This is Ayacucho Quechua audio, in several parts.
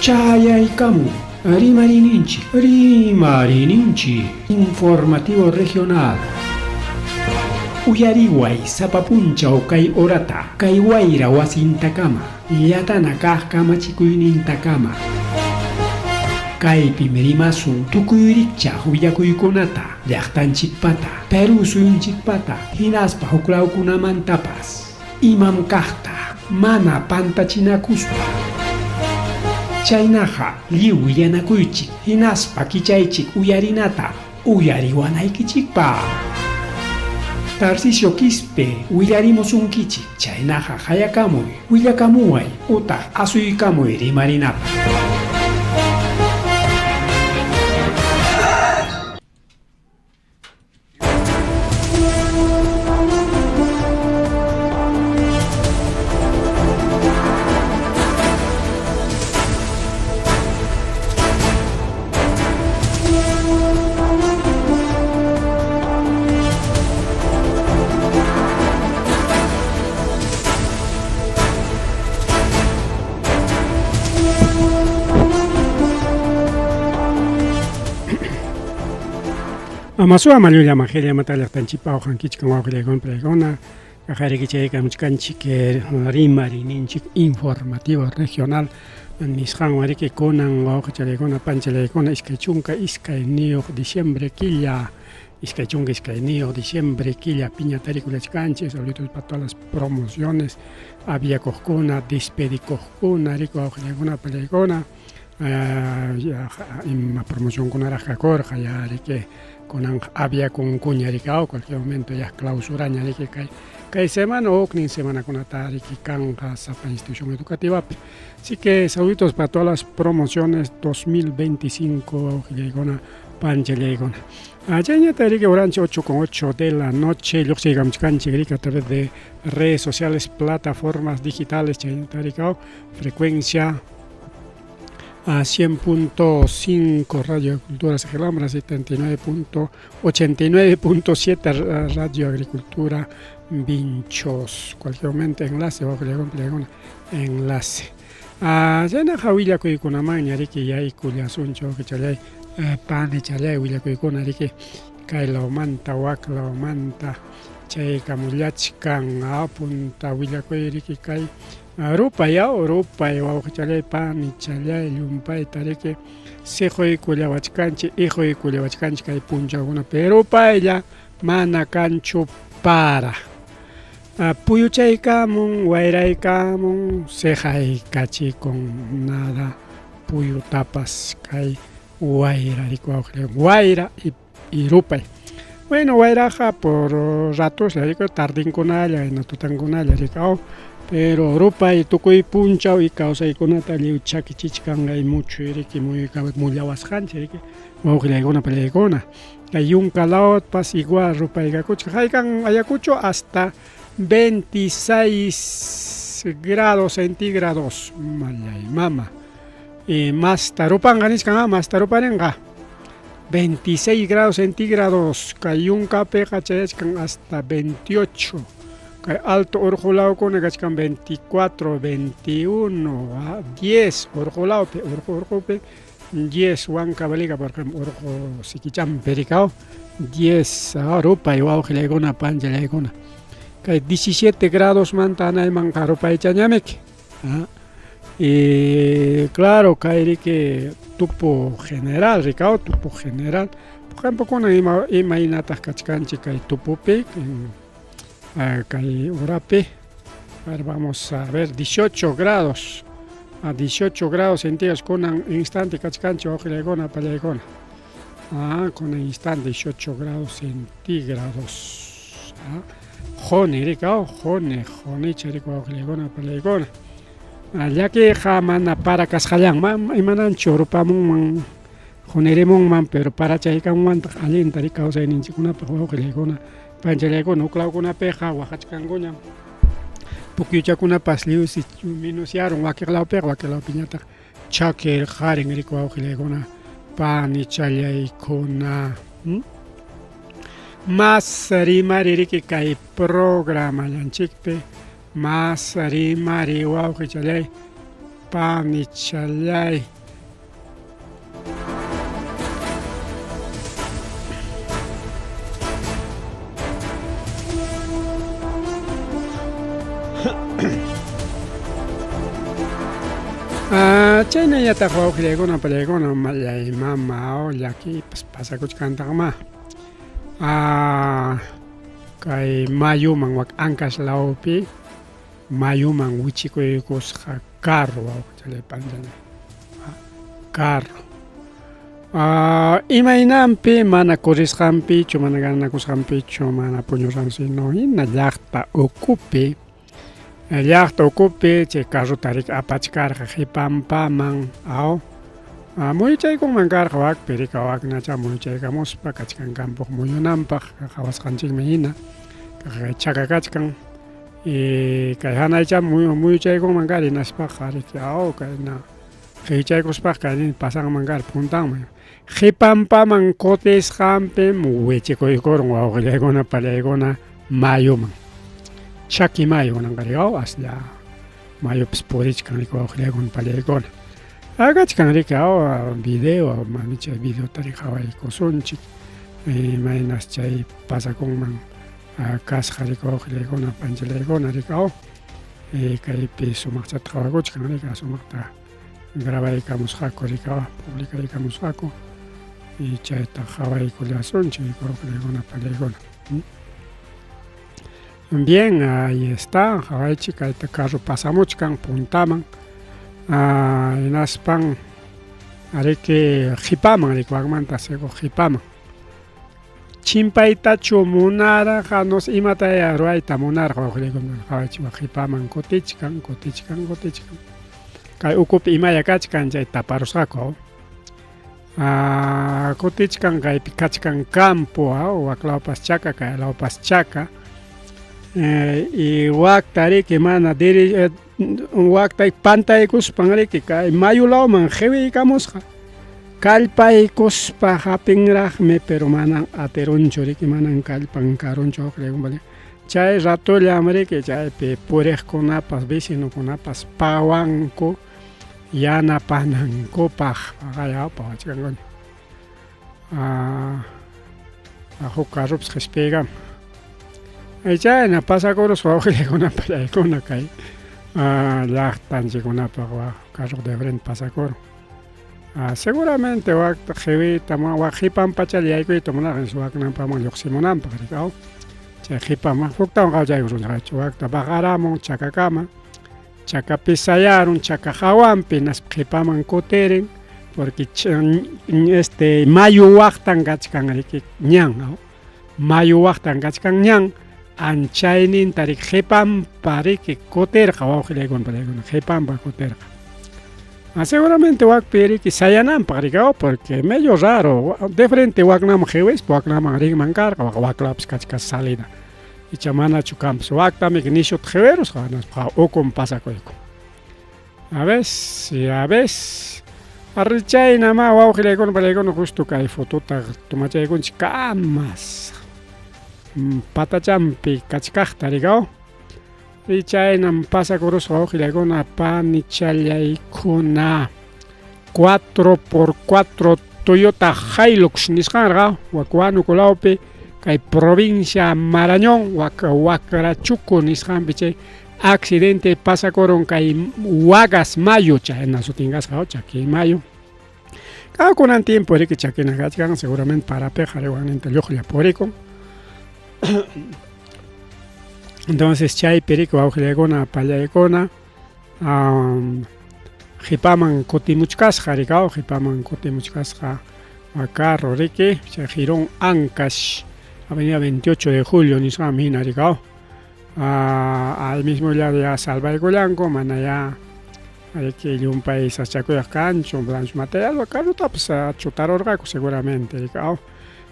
Chayaykamun Rimarininchik, Rimarininchik, Informativo Regional. Uyariway sapa punchaw kay horata, kay wayra wasintakama, llatana kaq kamachikuynintakama. Kaypim rimasun tukuy rikchaq willakuykunata, llaqtanchikpata, Perú suyunchikpata, hinaspa huklawkunamantapas. Imam kaqta mana pantachinakuspa. Chaynaqa lliw willanakuychik hinaspa kichaychik uyarinata uyariwanaykichikpaq. Tarcisio Quispe willarimusunkichik, chaynaqa qayakamuy, willakamuway utaq asuykamuy rimarinapaq. Amasua mallulla majella matallaqtanchikpa awqankichkan wawqillaykuna palaykuna kaqarikichaykamuchkanchik rimarininchik informativo regional nisqanwan riki kunan wawqichalaykuna panchalaykuna 22 diciembre killa 22 diciembre killa piña tarikullachkanchik saluditos para todas las promociones aviakuqkuna despedikuqkuna riku wawqillaykuna palaykuna Ima promocionkunaraq kakurqa ya riki kunanqa aviakunkuña riki aw cualquier momento ya clausuraña riki kay kay semana o huknin semanakunata riki kanqa sapa institución educativapi. Así que saluditos para todas las promociones 2025 wawqillaykuna panchallaykuna. Chayñata riki uranchik 8 con 8 de la noche lluqsiykamuchkanchik riki a través de redes sociales, plataformas digitales chayñata riki aw frecuencia a 100.5 Radio Agricultura Segelambra, 79.89.7 Radio Agricultura Vinchos. Cualquier momento enlace, enlace. Chaynaqa willakuykunamanña riki yaykullasunchu wawqichalláy, panichalláy willakuykuna riki kay lawmanta wak lawmanta chaykamullachkan punta willakuy riki kay Rupay aw, rupay wawqichallay panichallay llumpayta riki siquykullawachkanchik iquykullawachkanchik kay punchawkunapi rupaylla mana kanchu para. Puyuchaykamun wayraykamun siqaykachikun nada puyutapas kay wayra riki wawqillay wayra y rupay. Bueno, wayraqa por ratoslla riki tardinkunalla hina tutankunalla riki aw, pero rupay tukuy punchaw y kawsaykunata lliw chakichichkan kay muchuy riki mullawasqanchik riki wawqillaykuna pallaykuna. Kay yunka lawpas igual rupaykakuchkan haykan Ayacucho hasta 26 grados centígrados mallay mama y masta rupanqa nichkan masta ruparinqa. 26 grados centígrados kay yunkapiqa chayachkan hasta 28 kay alto urqu lawkuna kachkan 24 21 10 urqu lawpi urqu urqupi 10 Huancavelica por ejemplo urqu Siquichampi rikaw 10 rupay wawqillaykuna panchallaykuna kay 17 grados manta anaymanqa rupaychañamiki Y claro, kay riki tupu general, rikaw tupu general. Por ejemplo, kunan ima imaynataq kachkanchik kay tupupi, kay urapi. A ver, vamos a ver, 18 grados. A 18 grados centígrados kunan instante kachkanchik wawqillaykuna, apallaykuna. Ah, kunan instante 18 grados centígrados. Ah, Quni rikaw, quni, qunicha rikaw wawqillaykuna, apallaykuna. Llakiqa mana para kasqallanman, imananchu rupamunman, qunirimunman, pero parachaykamunmantaq allinta ri kawsayninchikkunapaq wawqillaykuna, panchallaykuna, huklawkunapiqa waqachkankuñam. Pukyuchakunapas lliwsi minusyarun wakiqlawpiqa, wakiqlawpiñataq chakirqarin riku wawqillaykuna, panichallaykuna. Mas rimari riki kay programallanchikpi Mas rimari wawqichallay, panichallay. Chaynañataq wawqillaykuna pallaykuna mallay mama llakipas pasakuchkantaqmá. Kay mayuman wak Ancash lawpi mayuman wichikuykusqa carro wawqichalay panchalay carro. Imaynanpi mana kurisqanpichu mana ganakusqanpichu mana puñusqan sino hina llaqta ukupi Llaqta ukupi chay carrota riki apachkarqa qipanpaman aw muyuchaykunman karqa wakpi riki waknacha muyuchaykamuspa kachkan campoq muyunanpaq qawasqanchikman hina kay chaka kachkan y kay hanaycha muyuchaykunman kara hinaspaqa riki aw kayna qichaykuspaqa kaynin pasanman kara puntanman qipanpaman kutisqanpim wichikuykurun wawqillaykuna pallaykuna mayuman chaki mayu kunanqa riq aslla mayupas purichkan riki wawqillaykuna pallaykuna kachkan riki aw video mami chay videota riki qhawaykusunchik imaynas chay pasakunman kasqa riki wawqillaykuna panchillaykuna riki aw kaypi sumaqchata qhawakuchkan riki sumaqta grabaykamusqaku riki aw publicaykamusqaku y chayta qhawaykullasunchik wawqillaykuna pallaykuna. Bien, ahí está, qhawaychik kayta carro pasamuchkan puntaman hinaspan riki qhipaman riki wakmanta sigo qhipaman chimpaytachu munarqa no sé imataya ruwayta munarqa wawqillaykuna qhawaychik qhipaman kutichkan kutichkan kutichkan kay ukupi imaya kachkan chay taparusqaku. Kutichkan kaypi kachkan campo wak lawpas chaka kay lawpas chaka y wakta riki mana wakta pantaykuspan riki kay mayu lawman qiwiykamusqa kallpaykuspa hapinraqmi pero manan atirunchu riki manan kallpan karunchu chay ratollam riki chaypi puriqkunapas vecinokunapas pawanku yanapanankupaq paqaya pawachkankuña huk carropas qispiykaman chayna pasakurusqa wawqillaykunapa pallaykuna kay llaqtanchikkunapaq wak carro de frente pasakurun seguramente wakta qiwiyta wak qipan pachalla yaykuyta munarqa waknanpaman lluqsimunanpaq riki aw chay qipaman huktawan qawchaykusun wakta bajaramun chakakama Chakapi sayarun, chaka hawanpi hinaspa qhipaman kutirin porque este mayu waqtan kachkan riki ñan, mayu waqtan kachkan ñan anchayninta riki qhipanpa riki kutirqa wawqillaykuna pallaykuna qhipanpa kutirqa. Seguramente wakpi riki sayananpaq riki porque medio raro de frente waknaman qiwispa waknaman rinman karqa waklapis kachka salida. Icha manachu kanpas waktami nishuta qiwirusqa hinaspa ukun pasakuyku. A ves, ya ves. Arrichaynamá wawqillaykuna pallaykuna justo kay fotota tomachaykunchik kamas patachampi kachkaqta rikaw. Richaynam pasakurusqa wawqillaykuna panichallaykuna 4x4 Toyota Hilux nisqanqa wak Huánuco lawpi kay provincia Marañón wak Huacrachuco nisqanpi chay accidente pasakurun kay Huagas Mayo chayna sutin kasqa chaki mayo. Kunan tiempo riki chakina kachkan seguramente parapiqa riwanninta lluqlla purikun. Entonces chaypi riki wawqillaykuna pallaykuna qipaman kutimuchkasqa rikaw qipaman kutimuchkasqa carro riki chay Jirón Ancash avenida 28 de julio nisqanmi hina rikaw ahí mismo ya ya salvaykullanku mana ya riki llumpay sasachakuyaq kanchu blancho material carrotapas chutarurqaku seguramente rikaw.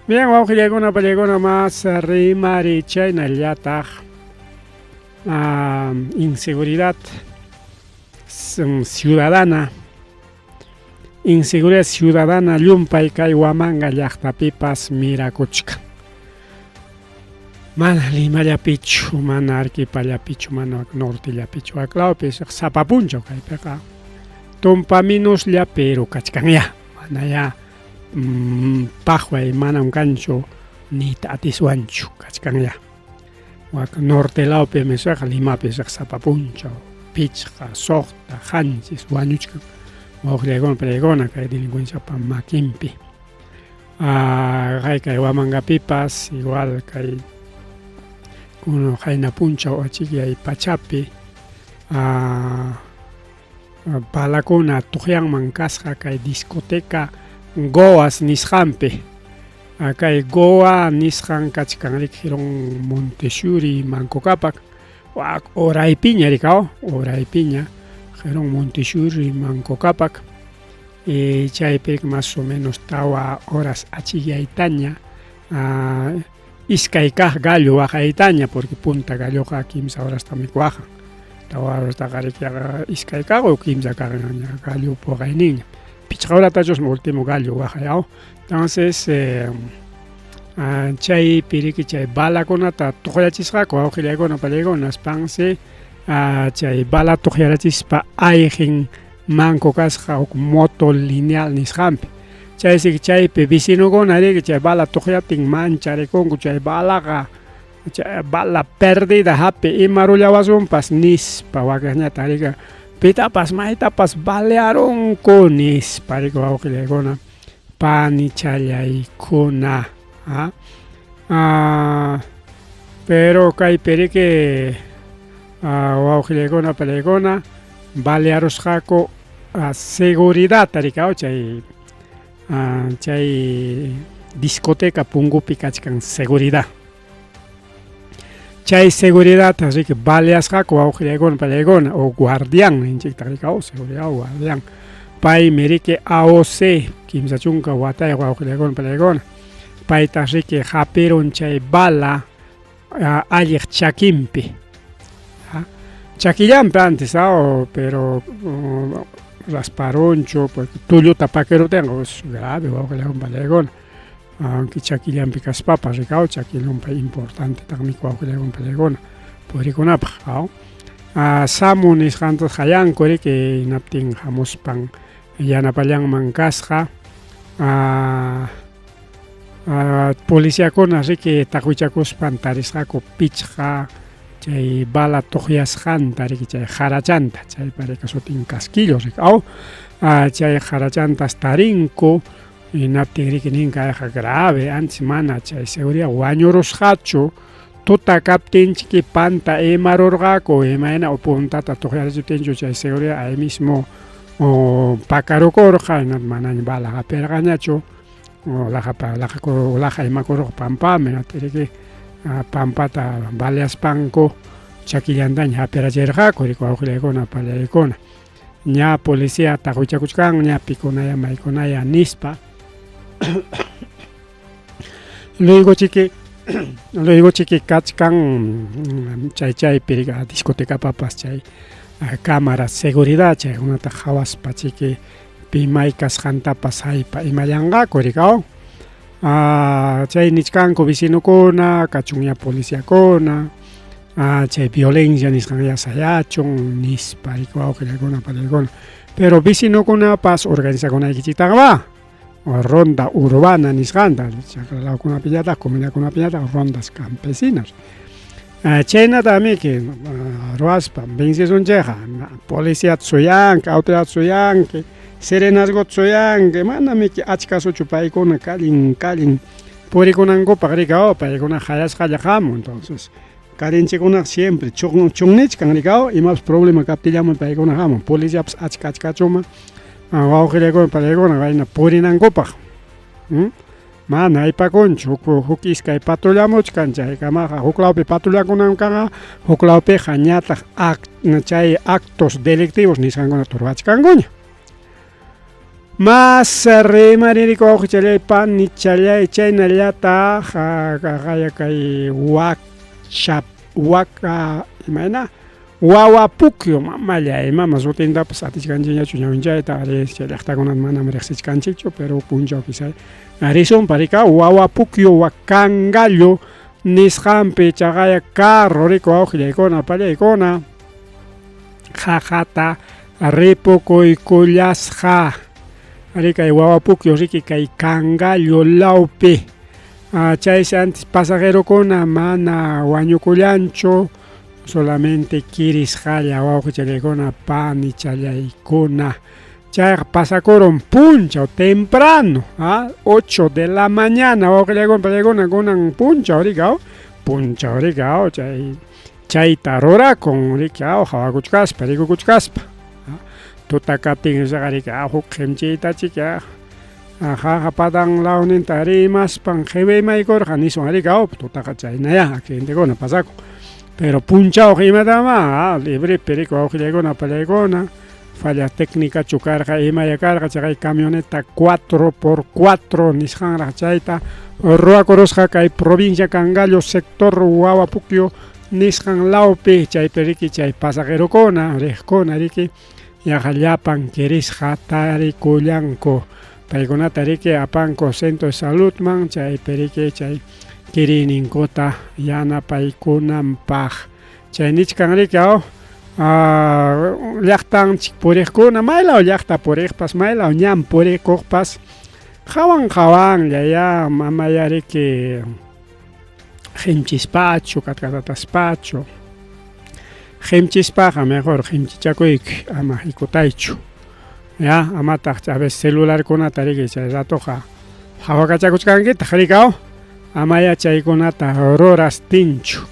Bien wawqillaykuna pallaykuna mas rimari chaynallataq inseguridad ciudadana inseguridad ciudadana llumpay kay Huamanga llaqtapipas mirakuchkan. Mana Limallapichu, mana Arequipallapichu, mana nortellapichu, waklawpi sapa punchaw kaypiqa tumpa minuslla pero kachkanya, mana ya paqway manam kanchu niyta atiswanchu kachkanya. Wak norte lawpi miswaqa Limapi sapa punchaw pichqa, suqta, qanchis wañuchkan. Wawqillaykuna palaykuna kay delincuenciapa makinpi. Kay Huamangapipas igual kay kuno qayna punchaw achikyay pachapi balakuna tuqyanman kasqa kay discoteca Goas nisqanpi. Kay Goa nisqan kachkan riki Jirón Montessuri Manco Cápac wak uraypiña rikaw uraypiña Jirón Montessuri Manco Cápac y chaypi más o menos tawa horas achikyaytaña iskay kaq gallo waqaytaña porque punta galloqa kimsa horastami waqan tawa horastaqa riki iskay kaq o kimsa kaq gallo waqayninña pichqa horatachusmi último gallo waqay aw entonces chaypi riki chay balakunata tuqyachisqaku wawqillaykuna pallaykuna nispansi chay bala tuqyarachispa ayqin manco kasqa huk moto lineal nisqanpi chaysi chaypi vecinokuna riki chay bala tuqyaptin mancharikunku chay balaqa chay bala perdida hapi ima rullawasunpas nispa wakiqñataq riki pitapas maytapas balearunku nispa riki wawqillaykuna panichallaykuna pero kaypi riki wawqillaykuna palaykuna balearusqaku seguridad riki chay chay discoteca punkupi kachkan seguridad chay seguridad riki baleasqaku wawqillaykuna palaykuna o guardián ninchiktaq riki seguridad o guardián paymi riki AOC 30 watayuq wawqillaykuna palaykuna paytaq riki hapirun chay bala alliq chakinpi chakillanpi antes pero rasparunchu porque tulluta pakiruptinqa es grave wawqillaykuna palaykuna aunque chakillanpi kaspapas rikaw chaki llumpay importante taqmi wawqillaykuna palaykuna purikunapaq SAMU nisqanta hayanku riki hinaptin hamuspan yanapallanman kasqa policiakuna riki taqwichakuspan tarisqaku pichqa chay bala tuqyasqanta riki chay harachanta chaypa riki sutin casquillo riki aw chay harachantas tarinku hinaptin riki nin kayqa grave antes mana chay seguridad wañurusqachu tuta kaptinchiki panta imarurqaku imayna puntata tuqyarachiptinchu chay seguridad ahí mismo pakarukurqa hinaptin manaña bala hapirqañachu laqa imakurqa pampaman riki pampata baleaspanku chakillantaña hapirachirqaku riki wawqillaykuna palaykuna ña policía taqwichakuchkan ña pikunaya maykunaya nispa luego chiki luego chiki kachkan chay chaypi discotecapapas chay cámara seguridad chaykunata qhawaspa chiki pi may kasqantapas haypa imallanqaku rikaw chay nichkanku vecinokuna kachunña policiakuna chay violencia nisqan sayachun nispa riki wawqillaykuna palaykuna pero vecinokunapas organizakunaykichiktaq va ronda urbana nisqanta chakralawkunapillataq comunakunapiñataq rondas campesinas chaynataqmiki ruwaspa vencesunchikqa policía suyanki autoridad suyanki serenazgota suyanki manamiki achkasuchu paykuna kallin kallin purikunankupaq rikaw paykuna hayasqalla hamun entonces kallinchikunaqa siempre chunnichkan rikaw imapas problema kaptillaman paykuna hamun policiapas achka achkachuma wawqillaykuna palaykuna wayna purinankupaq mana aypakunchu huk iskay patrullamuchkan chaykamaqa huklawpi patrullakunankaqa huklawpiqa ñataq chay actos delictivos nisqankunata ruwachkankuña Mas rimaririko wawqichallay panichallay chaynallataq qaya kay wakcha waka imayna Wawapukyu mamallay mama sutintapas atichkanchikñachu ñawinchayta ari chay llaqtakunata manam riqsichkanchikchu pero punchaw quizá risunpa rika Wawapukyu Wakangallo nisqanpi chaqaya carro riki wawqillaykuna pallaykuna qaqata ripukuykullasqa ari kay Wawapukyu riki kay Cangallo lawpi chaysi antes pasajerokuna mana wañukullanchu solamente kirisqalla wawqichallaykuna panichallaykuna. Chayqa pasakurun punchaw temprano, ¿ah? 8 de la mañana, wawqillaykuna pallaykuna kunan punchaw riki, aw? Punchaw riki, aw? Chay chayta rurakun riki, aw? Hawakuchkaspa, rikukuchkaspa. Tuta kaptin ichaqa riki, aw? Huk qimchiytachiki, ah? Qaqa padan lawninta rimaspan qiwimaykurqa niswan riki, aw? Tutaqa chaynayá accidentekuna pasakun. Pero punchawqa imatamá, librepi riki wawqillaykuna pallaykuna. Falla técnicachu karqa imaya karqa chaqay camioneta 4x4 nisqanraq chayta ruwakurusqa kay provincia Cangallo sector Wawapuquio nisqan lawpi chaypi riki chay pasajerokuna riqkuna riki yaqa llapan kirisqa tarikullanku paykunata riki apanku centro de saludman chaypi riki chay kiriyninkuta yanapaykunanpaq. Chay nichkan riki aw llaqtanchik puriqkuna maylaw llaqta puriqpas maylaw ñan purikuqpas qawan qawanlla ya mamaya riki qimchispachu katkatataspachu qimchispaqa mejor qimchichakuyki ama hikutaychu ya amataq a veces celularkunata riki chay ratoqa hawakachakuchkankitaq riki aw amaya chaykunata rurastinchu.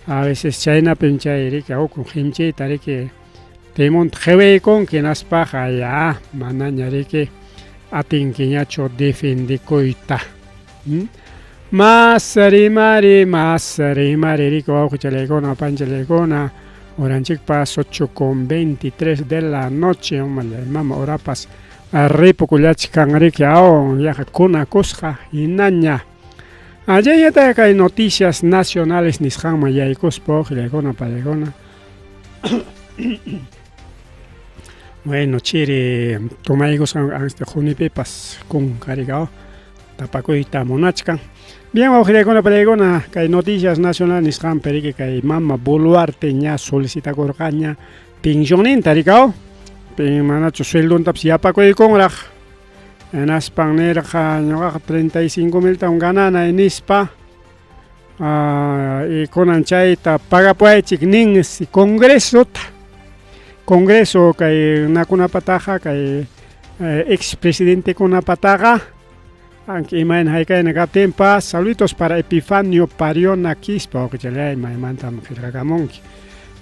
A veces chaynapim chay riki hukun qimchiyta riki timonta qiwiykunki hinaspaqa ya manaña riki atinkiñachu defendekuyta. Hmm? Mas rimari, mas rimari riki wawqichalaykuna, panchalaykuna, horanchikpas 8 con 23 de la noche, umalay mama horapas ripukullachkan riki aw yaqa kunakusqa hinaña. Allinllata kay noticias nacionales nisqanman yaykuspa uqllaykuna paykuna. Bueno, chiri tomaykusqan este junipipas kunkarikao tapakuyta munachkan. Bien, wawqillaykuna paykuna kay noticias nacionales nisqanpi riki kay mama Boluarte ña solicitakurqaña pensionninta rikao. Manachu sueldontapas yapakuykunraq. Hinaspan nirqa, ñuqaqa 35 miltam gananay nispa. Y kunan chayta pagapuwaychik ninsi congresota. Congreso kay runakunapataqa kay ex presidentekunapataqa aunque imayna haykayna kaptinpas saluditos para Epifanio Pariona Quispe wawqichallay maymantam qillqakamunki.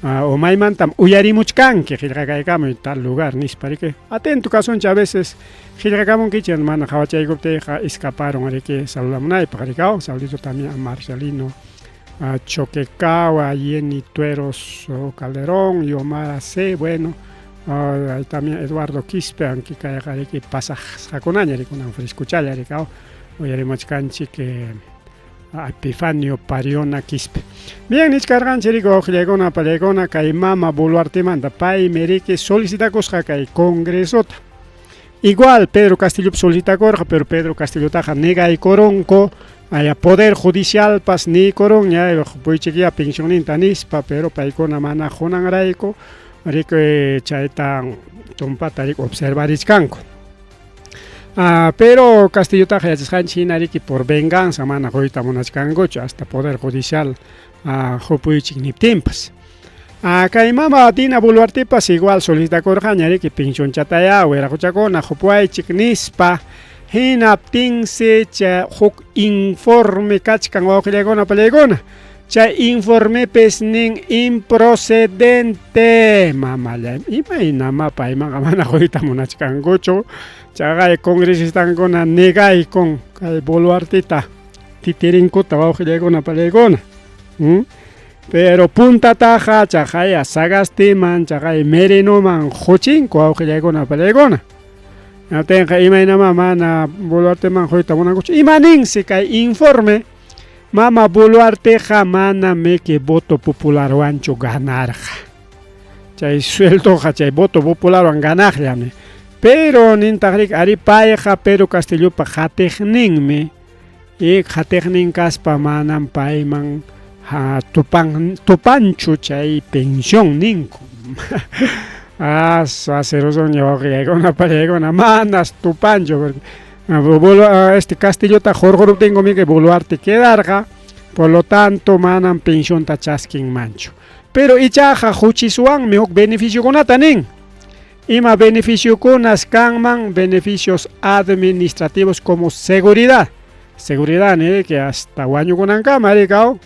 O maymantam uyarimuchkanki qillqakaykamuy tal lugar nispa riki atento kasunchik a veces qillqakamunkichik mana qawachaykuptiyqa escaparon riki saludamunaypaq riki aw saludito también a Marcelino a Choquecawa Jenny Tueros Calderón Yomara C bueno uh, también Eduardo Quispe aunque kayqa riki pasaqkunaña rikunan frescuchalla riki aw uyarimuchkanchik Epifanio Pariona Quispe. Bien, nichkarqanchik riki wawqillaykuna pallaykuna kay mama Boluartemanta paymi riki solicitakusqa kay congresota. Igual Pedro Castillopi solicitakurqa, pero Pedro Castillotaqa negaykurunku, aya poder judicialpas niykurunña puychikya pensionninta nispa, pero paykuna mana qunanrayku riki chayta tumpata riki observarichkanku. Ah, pero Castillotaqa yachasqanchik hina riki por venganza mana quyta munachkankuchu hasta poder judicial ah, qupuychik niptinpas. Ah, kay mama Dina Boluartepas igual solicitakurqaña riki pensionchatayá wiraquchakuna qupuwaychik nispa. Hinaptinsi chay huk informe kachkan wawqillaykuna pallaykuna. Chay informepis nin improcedente. Mamallay, imaynamá paymanqa mana quyta munachkankuchu. Chaqay congresistankuna negaykun kay Boluarteta titirinkuta wawqillaykuna pallaykuna. ¿Mm? Pero puntataqa chaqay Sagastiman, chaqay Merinoman quchinku wawqillaykuna pallaykuna. Hinaptinqa imaynamá mana Boluarteman quyta munankuchu. Ima ninsi kay informe? Mama Boluarteqa mana miki voto popularwanchu ganarqa. Chay sueldoqa chay voto popularwan ganaqllami. Pero nintaq ari payqa Pedro Castillopa qatiqninmi y qatiqnin kaspa manam payman ha, tupan, tupanchu chay pensión ninku. Ah, sacerdote wawqillaykuna pallaykuna manas tupanchu porque este Castillota hurquruptinkum que Boluarte quedarqa, por lo tanto manam pensionta chaskinmanchu. Pero ichaqa huchiswanmi huk beneficiokunata nin. Ima beneficiokunas kanman? Beneficios administrativos como seguridad. Seguridad que hasta wañukunankama rikaw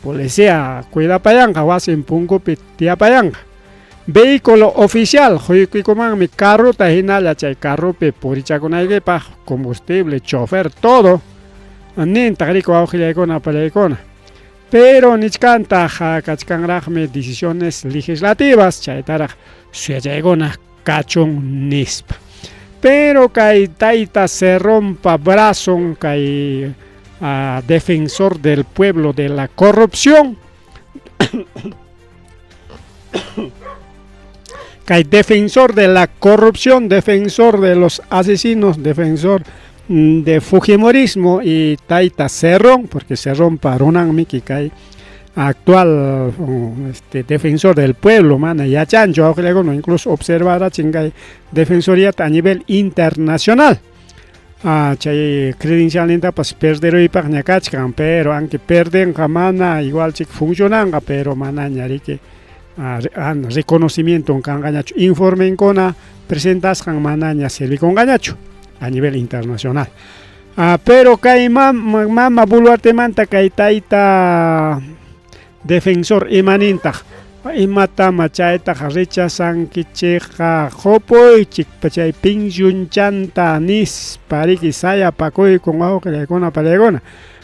policía cuidapayanqa wasin punkupi tiyapayanqa. Vehículo oficial quykuykumanmi carrota hinalla chay carropi purichakunaykipaq combustible, chofer, todo. Nintaq riki wawqillaykuna pallaykuna. Pero nichkantaq kachkanraqmi decisiones legislativas chaytaraq suyachaykuna kachun nispa. Pero kay tayta Cerrónpa brazon kay defensor del pueblo de la corrupción kay defensor de la corrupción, defensor de los asesinos, defensor de fujimorismo y tayta Cerrón, porque Cerrónpa runanmi kay actual defensor del pueblo, mana yachanchu wawqillaykuna, incluso observarachin kay defensoría a nivel internacional. Chay credencialnintapas perderuypaqña kachkan, pero aunque perdenqa mana igual chik funcionanqa, pero manaña riki reconocimiento kanqañachu, informenkuna presentasqan manaña servikunqañachu a nivel internacional. Pero kay mama Boluartemanta kay tayta defensor imanintaq imatama chaytaqa rechazankichikqa qupuychik chay pensionchanta nispa riki sayapakuykun wawqillaykuna pallaykuna.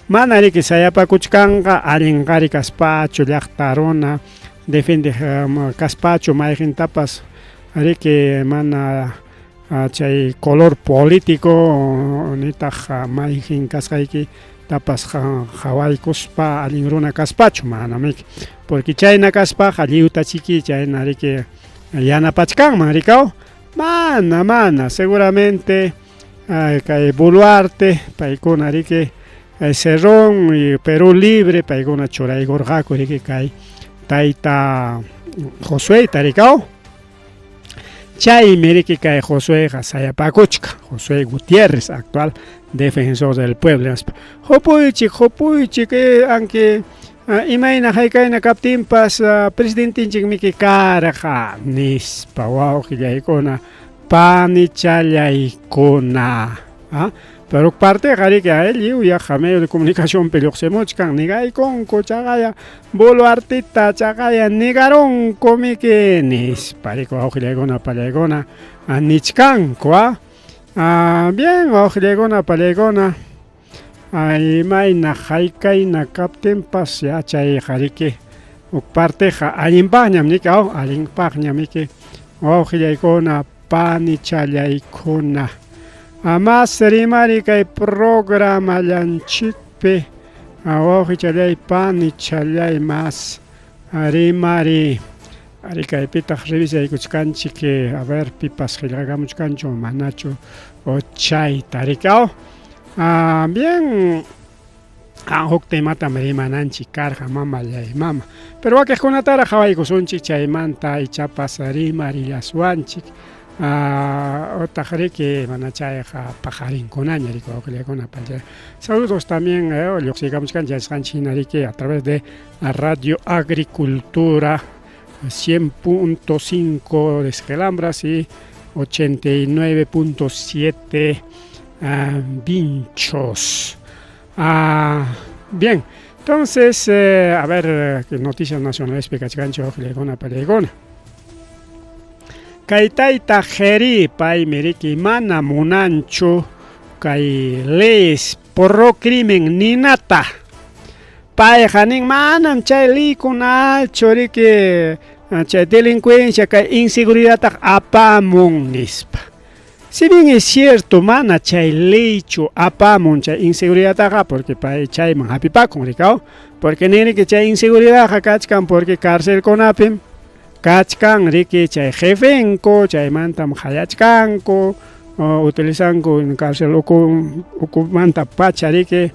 Mana riki sayapakuchkanqa allin qari kaspachu llaqta runa defendeq kaspachu mayqintapas riki mana chay color político nitaq mayqin kasqayki tapas qhawaykuspa allin runa kaspachu mana miki porque chayna kaspaqa lliwta chiki chayna riki yanapachkanman rikaw mana mana seguramente kay Boluarte paykuna riki Cerrón y Perú Libre paykuna churaykurqaku riki kay tayta Josueta rikaw chaymi riki kay Josueqa sayapakuchka Josué Gutiérrez actual defensor del pueblo qupuychik qupuychik aunque imayna haykayna kaptinpas presidentinchikmiki karqa nispa wawqillaykuna panichallaykuna. Pero parteqa riki lliw yaqa medio de comunicacionpi lluqsimuchkan nigaykunku chaqaya Boluartita chaqaya nigarunku miki nispa riki wawqillaykuna pallaykuna nichkanku. Bien wawqillaykuna pallaykuna imayna haykayna kaptinpas ya chayqa riki huk parteqa allinpaqñam niki allinpaqñam miki wawqillaykuna panichallaykuna. Mas rimari kay programallanchikpi wawqichallay panichallay mas rimari ari kaypitaq revisaykuchkanchik a ver pipas qillqakamuchkanchu manachu o chayta rikaw. Bien huk tematam rimananchik karqa mamallay mama pero wakiqkunataraq qhawaykusunchik chaymanta ichapas rimarillaswanchik otaq riki mana chayqa paqarinkunaña riki wawqillaykuna. Saludos también lluqsiykamuchkanchik yachasqanchik hina riki a través de Radio Agricultura 100.5 de Esquelambras y 89.7 Vinchos. Bien, entonces, a ver, noticias nacionales pikachkanchik wawqillaykuna pallaykuna. Kay tayta Jeri paymi riki mana munanchu kay leyes pro crimen ninata. Payqa nin manam chay leykunachu riki chay delincuencia kay inseguridadtaqa apamun nispa. Si bien es cierto mana chay leychu apamun chay inseguridadtaqa porque pay chayman hapipakun rikaw porque nin riki chay inseguridadqa kachkan porque carcelkunapim kachkan riki chay jefenku chaymantam qayachkanku utilizanku cárcel ukumanta pacha riki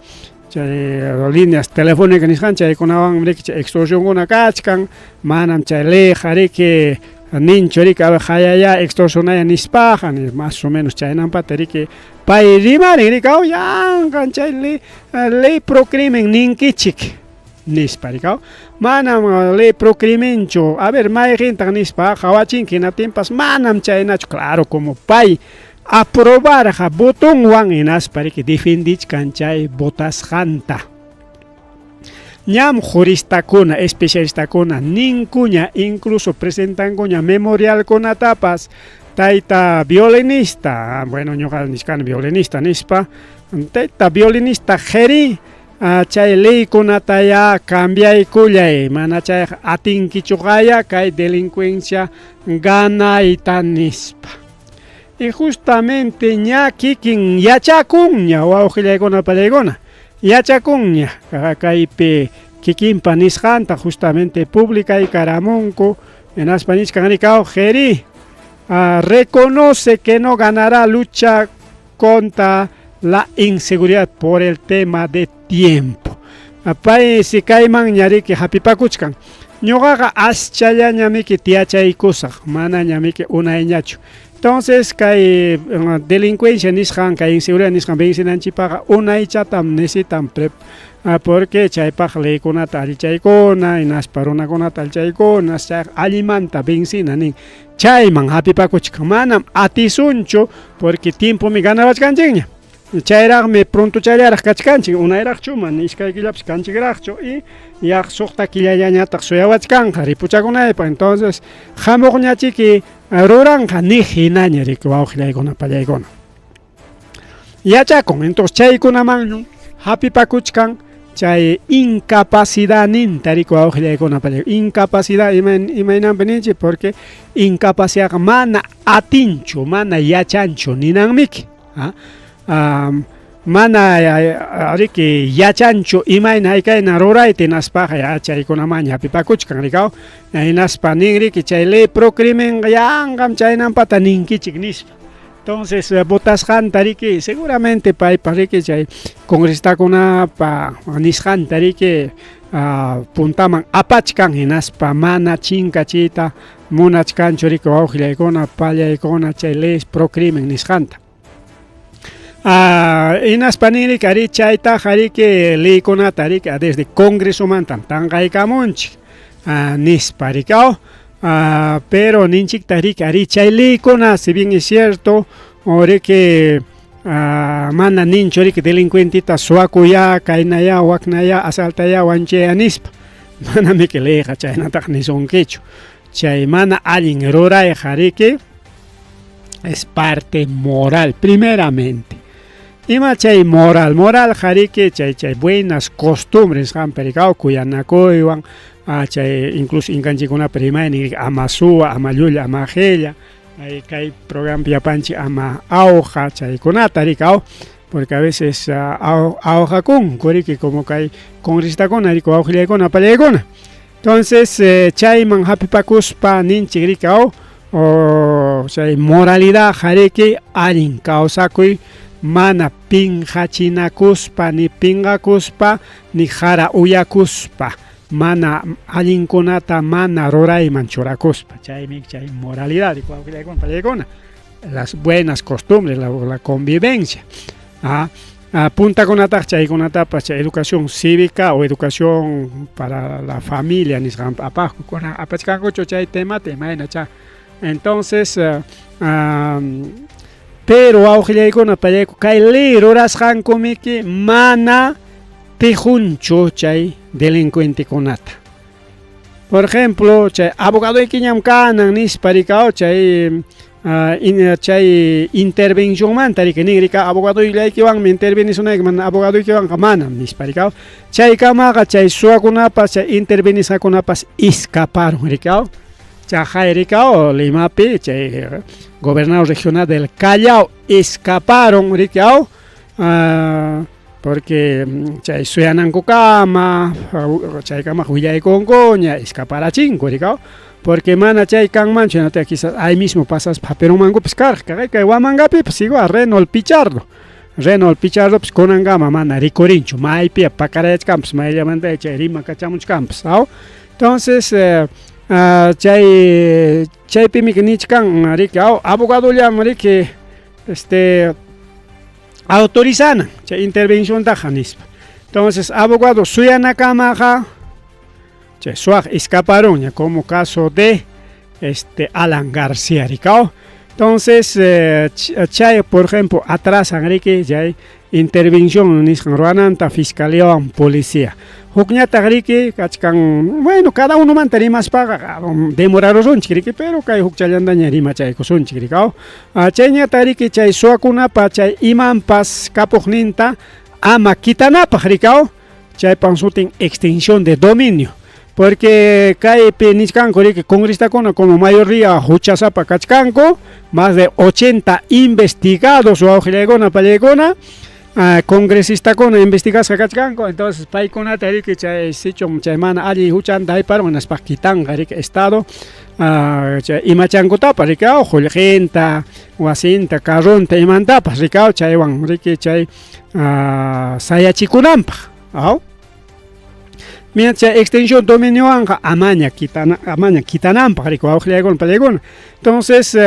chay líneas telefónicas nisqan chaykunawan riki chay extorsionkuna kachkan manam chay leyqa riki ninchu riki a ver qayaya extorsionaya nispaqa más o menos chaynampata riki pay rimarin riki yanqan chay ley pro crimen ninkichik. Nispa rikaw. Manam ley procrimenchu. A ver, mayqintaq nispa qawachinki hinaptinpas manam chaynachu. Claro, como pay aprobarqa votonwan hinaspa riki defendichkan chay votasqanta. Ñam juristakuna, especialistakuna ninkuña, incluso presentankuña memorialkunatapas tayta violinista, bueno, ñuqa nichkani violinista nispa, tayta violinista Jeri, chay leykunatayá cambiaykullay, mana chayqa atinkichuqaya kay delincuencia ganayta nispa. Y justamente ña kikin yachakunña wawqillaykuna pallaykuna, yachakunña kaypi kikinpa nisqanta justamente publicaykaramunku, hinaspa nichkan rikaw Jeri reconoce que no ganará lucha contra la inseguridad por el tema de tiempo. Pay si kaymanña riki hapipakuchkan. Ñuqaqa aschallañamiki tiyachaykusaq, manañamiki unayñachu. Entonces kay delincuencia nisqan, kay inseguridad nisqan vencinanchikpaqa unaychatam necesitan porque chaypaq leykunata allichaykuna, hinaspa runakunata allichaykuna, chayqa allimanta vencina nin. Chayman hapipakuchkan, manam atisunchu porque tiempomi ganawachkanchikña. Chayraqmi pronto chayllaraq kachkanchik, unayraqchu mana iskay killapas kanchikraqchu y yaq suqta killallañataq suyawachkanqa ripuchakunaypaq. Entonces hamuqñachiki ruranqa niq hinaña riki wawqillaykuna pallaykuna. Yachakun, entonces chaykunamanñu hapipakuchkan chay incapacidadninta riki wawqillaykuna pallaykuna. Incapacidad imaynanpi ninchik porque incapacidadqa mana atinchu, mana yachanchu ninanmiki. Mana riki yachanchu imayna haykayna rurayta hinaspaqa ya chaykunamanña hapipakuchkan rikaw. Hinaspa nin riki chay ley procrimenqa yanqam chaynampata ninkichik nispa. Entonces votasqanta riki seguramente paypa riki chay congresistakunapa nisqanta riki puntaman apachkan hinaspa mana chinkachiyta munachkanchu riki wawqillaykuna pallaykuna chay ley procrimen nisqanta. Hinaspa nin riki ari chaytaqa riki leykunata riki desde congresomantam tanqaykamunchik nispa rikaw. Pero ninchikta riki ari chay leykuna si bien es cierto riki mana ninchu riki delincuentita suwakuya, kaynaya, waknaya, asaltaya, wanchaya nispa. Manamiki leyqa chaynataqa nisunkichu. Chay mana allin rurayqa riki es parte moral primeramente. Ima chay moral, moral riki chay chay buenas costumbres nisqanpi rikaw kuyanakuywan chay incluso inkanchikkunapa rimaynin ama suwa, ama llulla, ama qilla, kay programapi yapanchik ama awqa chaykunata rikaw, porque a veces awqakunku riki como kay congresistakuna riki wawqillaykuna pallaykuna. Entonces chayman hapipakuspa ninchik rikaw chay moralidad riki allin kawsakuy mana pinqachinakuspa ni pinqakuspa ni qara uyakuspa mana allinkunata mana rurayman churakuspa. Chaymi chay moralidad wawqillaykuna pallaykuna, las buenas costumbres, la convivencia. Puntakunataq chaykunatapas chay educación cívica o educación para la familia nisqanpa apaqku kunan apachkankuchu chay temata imaynacha. Entonces pero wawqillaykuna pallayku kay ley rurasqankumiki mana tijunchu chay delincuentekunata. Por ejemplo, chay abogadoykiñam kanan nispa rikaw chay chay intervencionmanta riki nin rika abogadoyllaykiwanmi intervenisunayki mana abogadoykiwanqa manam nispa rikaw. Chaykamaqa chay suwakunapas chay intervenisqakunapas escaparon rikaw. Chaqay rikaw Limapi chay gobernador regional del Callao escaparon rikaw porque chay suyanankukama chaykamaqa willaykunkuña escaparachinku rikaw. Porque mana chay kanmanchu hinataq quizás ahí mismo pasaspa hapirunmankupas karqa kay Huamangapipas igual Reynold Pichardo. Reynold Pichardopas kunankama mana rikurinchu maypi pakarayachkanpas mayllamanta chay rimakachamuchkanpas aw. Entonces chay chaypimi nichkan riki aw abogadollam riki autorizana chay intervenciontaqa nispa. Entonces abogado suyanakamaqa chay suwaq escaparunña, como caso de Alan García, rikaw. Entonces chay, por ejemplo, atrasan riki chay intervención nisqan ruwananta fiscalíawan policía. Hukñataq riki kachkan, bueno, cada unomanta rimaspaqa demorarusunchik riki, pero kay hukchallantaña rimachaykusunchik rikaw. Chayñataq riki chay suwakunapa chay imanpas kapuqninta ama kitanapaq rikaw, chaypan sutin extinción de dominio. Porque kaypi nichkanku riki congresistakuna como mayoría huchasapa kachkanku, más de 80 investigados wawqillaykuna pallaykuna, congresistakuna investigasqa kachkanku. Entonces paykunata riki chay sichum chay mana allin huchanta hayparun, hinaspa kitanqa riki Estado chay imachankutapas rikaw, qullqinta, wasinta, carronta, imantapas rikaw, chaywan riki chay sayachikunanpaq. Aw. Mira, chay extensión dominiowanqa amaña kitana, amaña kitananpaq riki wawqillaykuna pallaykuna. Entonces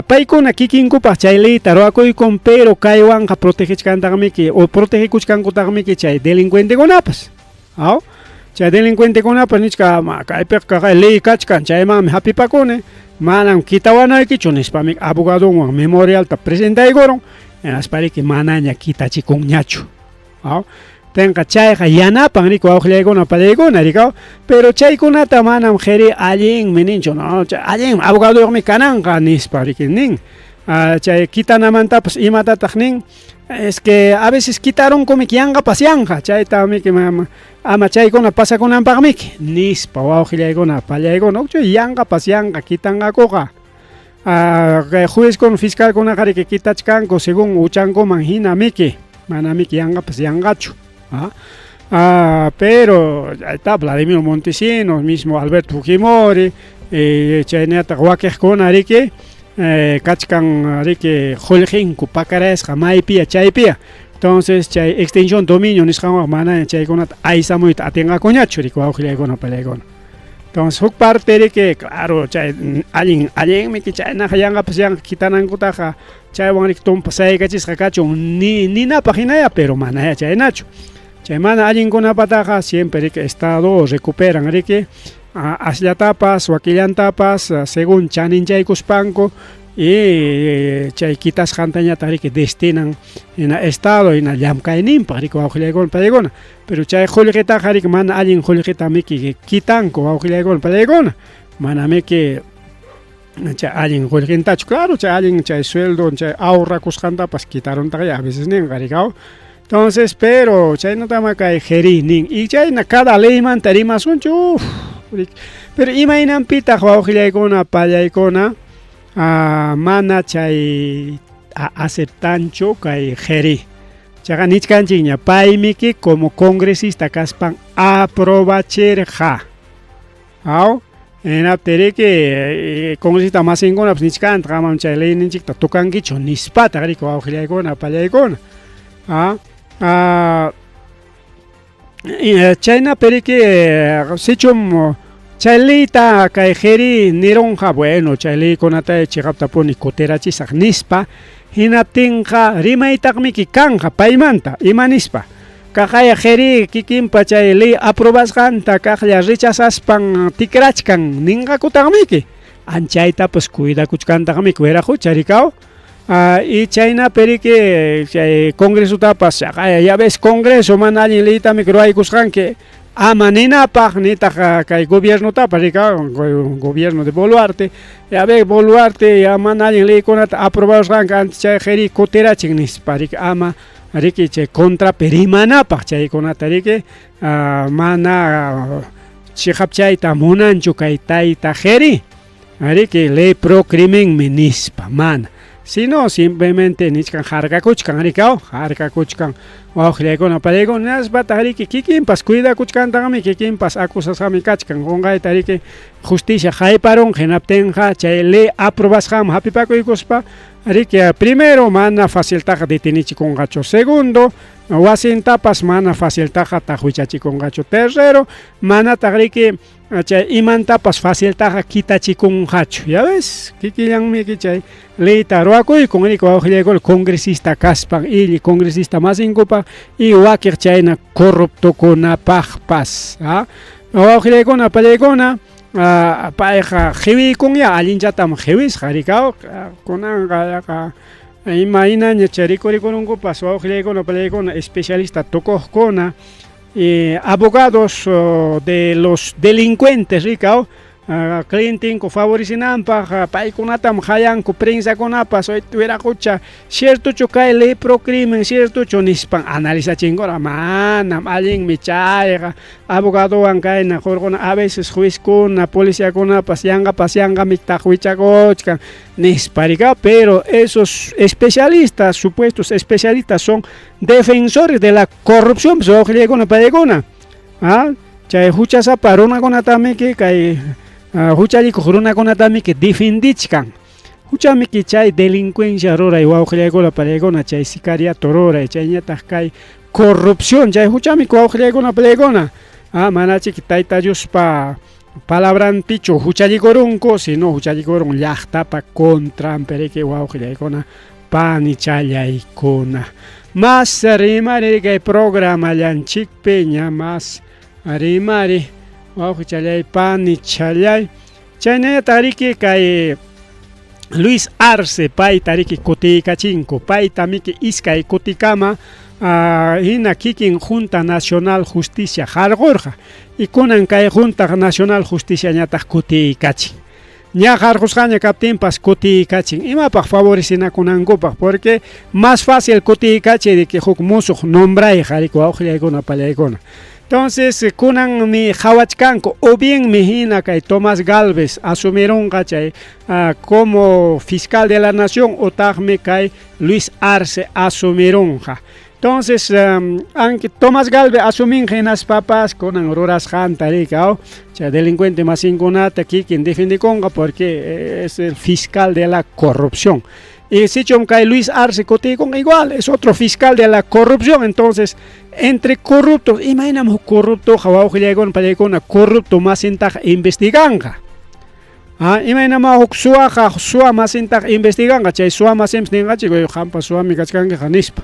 paykuna kikinkupaq chay leyta ruwakuykun, pero kaywanqa protegechkantaqmiki o protegekuchkankutaqmiki chay delincuentekunapas. Aw. Chay delincuentekunapas nichka kaypiqa ley kachkan, chaymanmi hapipakuni, manam kitawanaykichu nispami abogadonwan memorialta presentaykurun, hinaspa riki manaña kitachikunñachu. Aw. Tenqa chayqa yanapan riki wawqillaykuna pallaykuna rikaw, pero chaykunata manam qhiri allinmi ninchu, no, chay allinmi abogadoyuqmi kananqa nispa riki nin. Chay kitanamantapas imatataq nin, es que a veces kitarunkumi yanqapas yanqa, chayta miki ama chaykuna pasakunanpaqmiki nispa wawqillaykuna pallaykuna, chay yanqapas yanqa kitanqakuqa. Juezkuna fiscalkunaqa riki kitachkanku según huchankuman hina miki, mana miki yanqapas yanqachu. Pero ahí está Vladimir Montesinos, mismo Alberto Fujimori, chaynataq wakiqkuna riki kachkan riki qullqinku pakarayasqa maypiya chaypiya. Entonces chay extensión dominio nisqanwan manaña chaykunata aysamuyta atinqakuñachu riki wawqillaykuna pallaykuna. Entonces huk parte riki, claro, chay allin allinmiki chaynaqa yanqapas yanqa kitanankutaqa chaywan riki tumpa sayaykachisqa kachun ninapaq hinaya, pero manaya chaynachu. Chay mana allinkunapataqa siempre riki Estado recuperan riki asllatapas wakillantapas según chaninchaykuspanku y chay kitasqantañataq riki destinan hina Estado hina llamkayninpaq riki wawqillaykuna pallaykuna. Pero chay qullqitaqa riki mana allin qullqita miki kitanku wawqillaykuna pallaykuna, mana miki chay allin qullqintachu. Claro, chay allin chay sueldo chay ahorrakusqantapas kitaruntaqya a veces ninqa rikaw. Entonces, pero chaynatama kay qhiri nin y chayna cada leymanta rimasunchik, uf, pero imaynanpitaq wawqillaykuna pallaykuna mana chay aceptanchu kay qhiri. Chayqa nichkanchikña paymiki como congresista kaspan aprobachirqa. Aw, hinaptin riki congresista masinkunapas nichkantaq amam chay leyninchikta tukankichu nispataq riki wawqillaykuna pallaykuna. Chaynapi riki sichum chay leyta kay qhiri nirunqa, bueno, chay leykunata chiqaptapuni kutirachisaq nispa, hinaptinqa rimaytaqmiki kanqa paymanta, ima nispa. Kaqaya qhiri kikinpa chay ley aprobasqanta kaqlla rechazaspan tikrachkan ninqakutaqmiki. Anchaytapas cuidakuchkantaqmiki wiraqucha rikaw. Y chaynapi riki chay congresotapas chaqaya ya ves congreso mana allin leytamiki ruwaykusqanki ama ninapaq nitaq kay gobiernotapas rikaw, gobierno de Boluarte, ya ve Boluarte ya mana allin leykunata aprobasqanki antes chay qhiri kutirachin nispa riki ama riki chay contrapi rimanapaq chaykunata riki mana chiqapchayta munanchu kay tayta qhiri riki ley pro crimenmi nispa mana. Sino simplemente nichkan harkakuchkan rikaw, harkakuchkan wawqillaykuna pallaykuna nispataq riki kikinpas cuidakuchkantaqmi, kikinpas acusasqami kachkan qunqayta riki. Justicia hayparunqa hinaptinqa chay ley aprobasqanman hapipakuykuspa riki primero mana faciltaqa detenichikunqachu, segundo wasintapas mana faciltaqa taqwichachikunqachu, tercero manataq riki chay imantapas faciltaqa kitachikunqachu. Ya ves, kikillanmiki chay leyta ruwakuykun riki wawqillaykuna congresista kaspan illi congresista masinkupaq y wakiq chayna corruptokunapaqpas. Wawqillaykuna pallaykuna payqa qiwiykunyá allinchatam qiwisqa rikaw kunanqa yaqa imaynaña chay rikurikurunkupas wawqillaykuna pallaykuna especialista tukuqkuna y abogados de los delincuentes rikaw clientinku favorecinanpaq paykunatam qayanku prensakunapas wiraqucha ciertochu kay ley pro crimen ciertochu nispan analizachinkura manam allinmi chayqa abogadowan kayna hurquna a veces juezkuna policiakunapas yanqapas yanqami taqwichakuchkan nispa rika pero esos especialistas supuestos especialistas son defensores de la corrupción wawqillaykuna paykuna chay huchasapa runakunatamiki kay huchallikuq runakunatamiki defendichkan huchamiki chay delincuencia ruray wawqillaykuna pallaykuna chay sicariato ruray chayñataq kay corrupción chay huchamiki wawqillaykuna pallaykuna manachiki Tayta Diospa palabranpichu huchallikurunku sino huchallikurun llaqtapa contranpi riki wawqillaykuna panichallaykuna mas rimari kay programallanchikpi ña mas rimari wawqichallay panichallay chaynallataq riki kay Luis Arce payta riki kutiykachinku payta miki iskay kutikama hina kikin Junta Nacional Justicia harqurqa y kunan kay Junta Nacional Justicia ñataq kutiykachin ña harqusqaña kaptinpas kutiykachin imapaq favorecinakunankupaq porque más fácil kutiykachiy de que huk musuq nombrayqa riki wawqillaykuna pallaykuna entonces kunanmi qhawachkanku o bienmi hina kay Tomás Galvez asumirunqa chay como fiscal de la nación utaqmi kay Luis Arce asumirunqa entonces aunque Tomás Galvez asuminqa hinaspapas kunan rurasqanta riki chay delincuente masinkunata kikin defendikunqa porque es el fiscal de la corrupción. Y sichum kay Luis Arce kutiykunqa igual es otro fiscal de la corrupción. Entonces entre corruptos imaynam huk corruptoqa wawqillaykuna pallaykuna corrupto masintaqa investiganqa imaynamá huk suwaqa suwa masintaqa investiganqa chay suwa masinpas ninqachik qampas suwami kachkankiqa nispa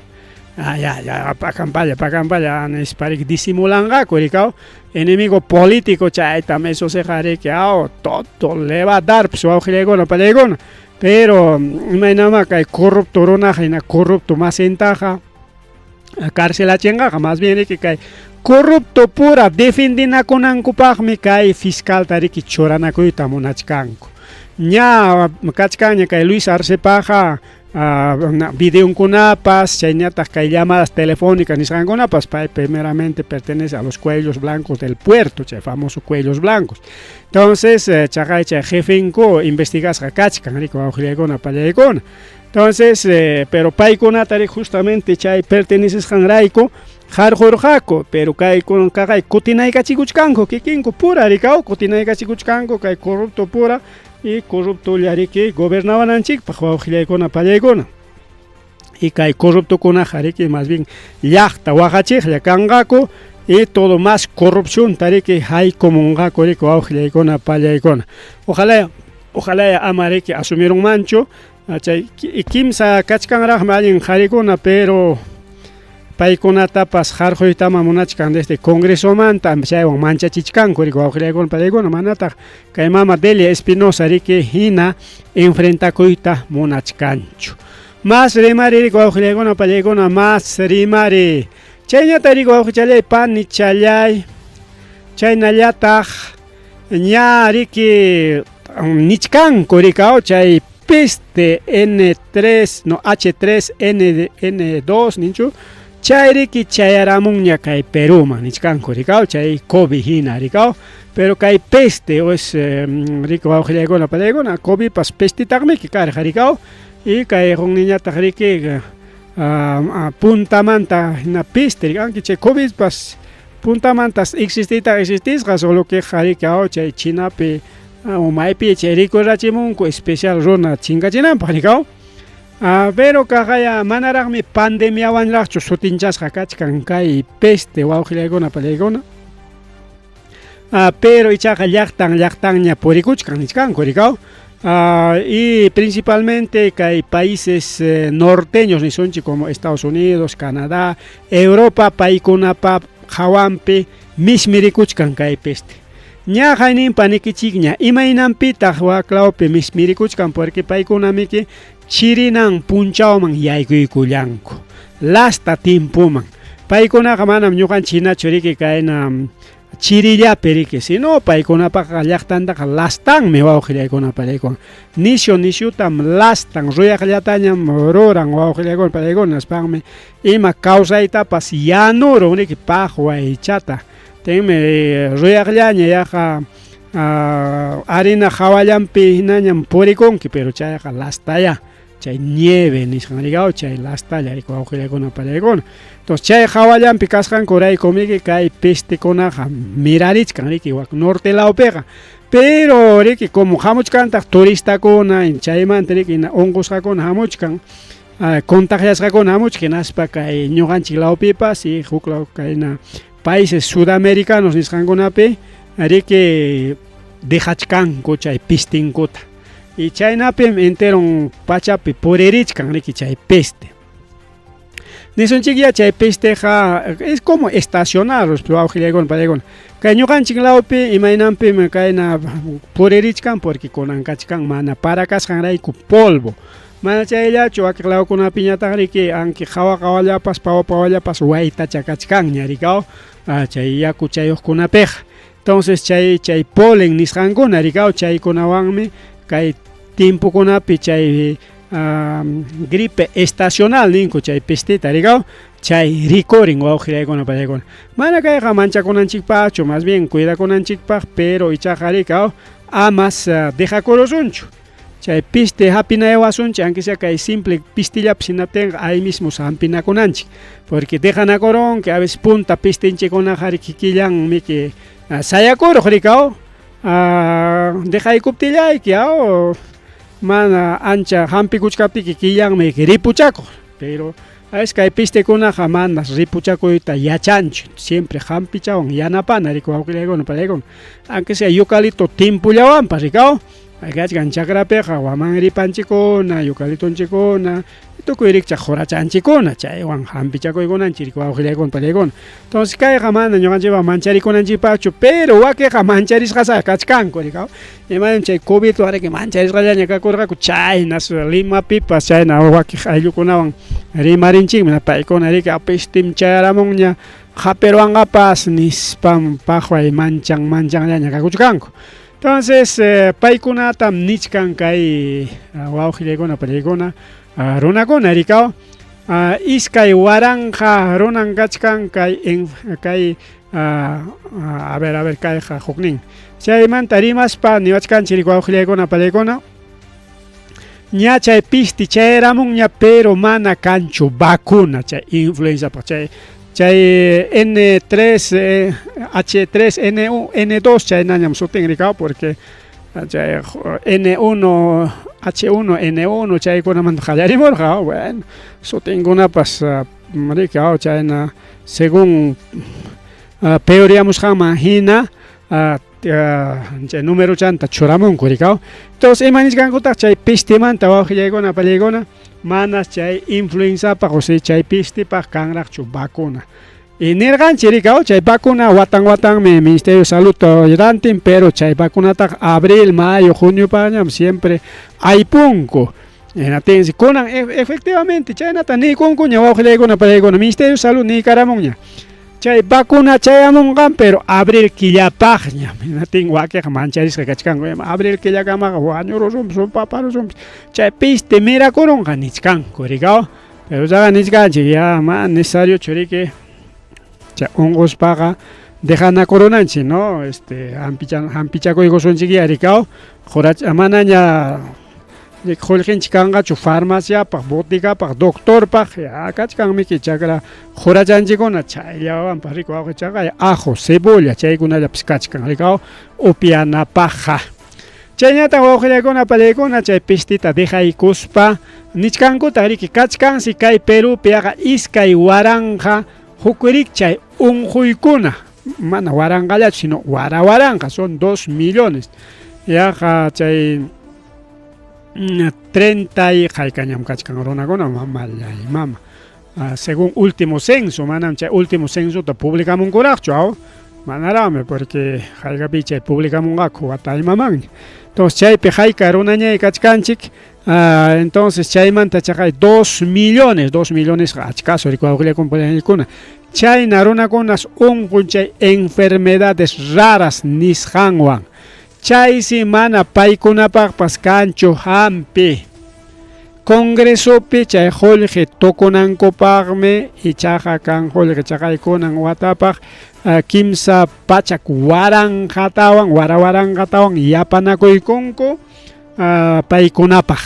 ya ya pakanpalla pakanpalla nispa riki disimulanqaku rikaw enemigo político chaytam eso siqa riki todo le va a dar pues wawqillaykuna pallaykuna pero imaynamá kay corrupto runaqa hina corrupto masintaqa carcelachinqaqa más bien riki kay corrupto pura defendinakunankupaqmi kay fiscalta riki churanakuyta munachkanku ña kachkanña kay Luis Arcepaqa videonkunapas chaynataq kay llamadas telefónicas nisqankunapas pay primeramente pertenece a los cuellos blancos del puerto chay famoso cuellos blancos entonces chaqay chay jefenku investigasqa kachkan riki wawqillaykuna pallaykuna entonces pero paykunata riki justamente chay pertenecesqanrayku harqurqaku pero kay kaqay kutinaykachikuchkanku kikinku pura rikaw kutinaykachikuchkanku kay corrupto pura y corruptolla riki gobernawananchikpaq wawqillaykuna pallaykuna y kay corruptokunaqa riki más bien llaqta waqachiqlla kanqaku y todo más corrupción riki haykumunqaku riki wawqillaykuna pallaykuna ojalá ojalá ama riki asumirunmanchu chay kimsa kachkanraqmi allin qarikuna pero paykunatapas harquytama munachkan desde congresomanta chaywan manchachichkanku riki wawqillaykuna pallaykuna manataq kay mama Delia Espinosa riki hina enfrentakuyta munachkanchu mas rimari riki wawqillaykuna pallaykuna mas rimari chayñata riki wawqichallay panichallay chaynallataq ña riki nichkanku rikaw chay peste N3 no H3 N N2 ninchu chay riki chayaramunña kay Peruman nichkanku rikaw chay COVID hina rikaw pero kay peste o es riki wawqillaykuna pallaykuna COVIDpas pestetaqmiki karqa rikaw y kay hukniñataq riki puntamanta hina peste aunque chay COVIDpas puntamantas existiyta existisqa solo que riki chay Chinapi Maypi chay rikurachimunku especial runa chinkachinanpaq rikaw. Pero kaqaya manaraqmi pandemiawanraqchu sutinchasqa kachkan kay peste wawqillaykuna pallaykuna. Pero ichaqa llaqtan llaqtanña purikuchkan nichkanku rikaw. Y principalmente kay países norteños nisunchik como Estados Unidos, Canadá, Europa paykunapa hawanpi mismirikuchkan kay peste. Ña hayninpa nikichikña imaynanpitaq waklawpi mismirikuchkan porque paykunamiki chirinan punchawman yaykuykullanku lasta timpuman. Paykunaqa manam ñuqanchik hinachu riki kayna chirillapi riki, sino paykunapaqqa llaqtantaqa lastanmi wawqillaykuna pallaykuna. Nisyu nisyutam lastan, ruyaqllatañam ruran wawqillaykuna pallaykuna nispanmi ima kawsaytapas yanurun riki paqwa ichata. Tinmi ruyaqllaña yaqa harina hawallanpi hinañam purikunki, pero chayqa lastaya. Chay nieve nisqan rikaw chay lastalla riki wawqillaykuna pallaykuna. Entonces chay hawallanpi kasqankuraykumiki kay pestekunaqa mirarichkan riki wak norte lawpiqa. Pero riki como hamuchkantaq turistakuna chaymanta riki unqusqakuna hamuchkan, contagiasqakuna hamuchkan hinaspa kay ñuqanchik lawpipas y huk law kayna países sudamericanos nisqankunapi riki dejachkanku chay pestinkuta. Y chaynapim enteron pachapi puririchkan riki chay peste. Nisunchikya chay pesteqa es como estacional wawqillaykuna pallaykuna. Kay ñuqanchik lawpi imaynanpim kayna puririchkan porque kunan kachkan mana para kasqanrayku polvo. Mana chayllachu wakin lawkunapiñataq riki anki qawa qawallapas pawa pawallapas waytacha kachkanña rikaw chay yaku chayuqkunapiqa. Entonces chay chay polen nisqankuna rikaw chaykunawanmi kay timpukunapi chay gripe estacional ninku chay pestita rikaw chay rikurin wawqillaykuna pallaykuna. Mana kayqa manchakunanchikpaqchu, más bien cuidakunanchikpaq, pero ichaqa rikaw amas dejakurusunchu. Chay peste hapinayawasunchik aunque sea kay simple pistillapas hinaptinqa ahí mismo hampinakunanchik porque dejanakurunki a veces punta pestinchikkunaqa kikillanmiki sayakuruq rikaw dejaykuptillayki mana ancha hampikuchkaptiki killanmi ripuchakuq, pero a veces kay pestekunaqa manas ripuchakuyta yachanchu, siempre hampichawan yanapana riki wawqillaykuna pallaykuna, aunque sea eucalipto timpullawanpas rikaw. Kachkan chakrapiqa waman ripanchikkuna, eucaliptonchikkuna, tukuy rikchaq qurachanchikkuna, chaywan hampichakuykunanchik riki wawqillaykuna pallaykuna. Entonces kayqa mana ñuqanchikpaq mancharikunanchikpaqchu, pero wakinqa mancharisqasá kachkanku rikaw. Imaynam chay Covidwan riki mancharisqallaña kakurqaku chaynas Limapipas chayna wakin ayllukunawan rimarinchikmi, paykuna riki pestem chayaramunña hapiruwanqapas nispam paqway manchan manchanllaña kakuchkanku. Entonces paykunatam nichkan kay wawqillaykuna pallaykuna runakuna rikaw 2000 runan kachkan kay kay a ver kayqa huknin. Chaymanta rimaspa niwachkanchik wawqillaykuna pallaykuna ña chay pisti chayaramunña pero mana kanchu vacuna chay influenzapaq chay chay N3 H3 N1 N2 chaynañam sutin rikaw porque chay N1 H1 N1 chaykunamanta qallarimurqa bueno sutinkunapas rikaw chayna según peoriamusqanman hina chay numerochanta churamunku rikaw. Entonces ima nichkankutaq chay pestemanta wawqillaykuna pallaykuna manas chay influenzapaq o sea chay pestepaq kanraqchu vacuna. Y nirqanchik rikaw chay vacuna watan watanmi Ministerio de Salud rantin, pero chay vacunataqa abril, mayo, juniopaqñam siempre aypunku. Hinatinsi kunan efectivamente chaynata niykunkuña wawqillaykuna pallaykuna Ministerio de Salud niykaramunña. Chay vacuna chayamunqan pero abril killapaqñam. Hinatin wakinqa mancharisqa kachkanku abril killakamaqa wañurusunpas paparusunpas chay peste mirakurunqa nichkanku rikaw. Pero chaqa nichkanchik ya mana necesariochu riki chay unquspaqa dejanakurunanchik no este hampichakuykusunchikya rikaw manaña qullqinchik kanqachu farmaciapaq, boticapaq, doctorpaq, ya kachkanmiki chakra qurachanchikkuna chayllawanpas riki wawqichaqa ajo, cebolla chaykunallapas kachkan rikaw upianapaqqa. Chaynataq wawqillaykuna pallaykuna chay pistita dejaykuspa nichkankutaq riki kachkansi kay Perupi yaqa 2000 huk rikchay unquykuna, mana waranqallachu sino wara waranqa, son 2 millones, yaqa chay 30 y haykañam kachkan runakuna, mamallay mama. Según último censo, manam chay último censota publicamunkuraqchu, aw? Manaraqmi, porque haykapi chay publicamunqaku wata imamanña. Entonces chaypi hayka runañay kachkanchik, entonces chaymanta chaqay 2 millones, 2 millones achkasu riki wawqillaykuna. Chayna runakunas unqun chay enfermedades raras nisqanwan. Chaysi mana paykunapaqpas kanchu hampi. Congresopi chay qullqi tukunankupaqmi ichaqa kan qullqi chaqaykunan watapaq 300 waranqatawan wara waranqatawan yapanakuykunku paykunapaq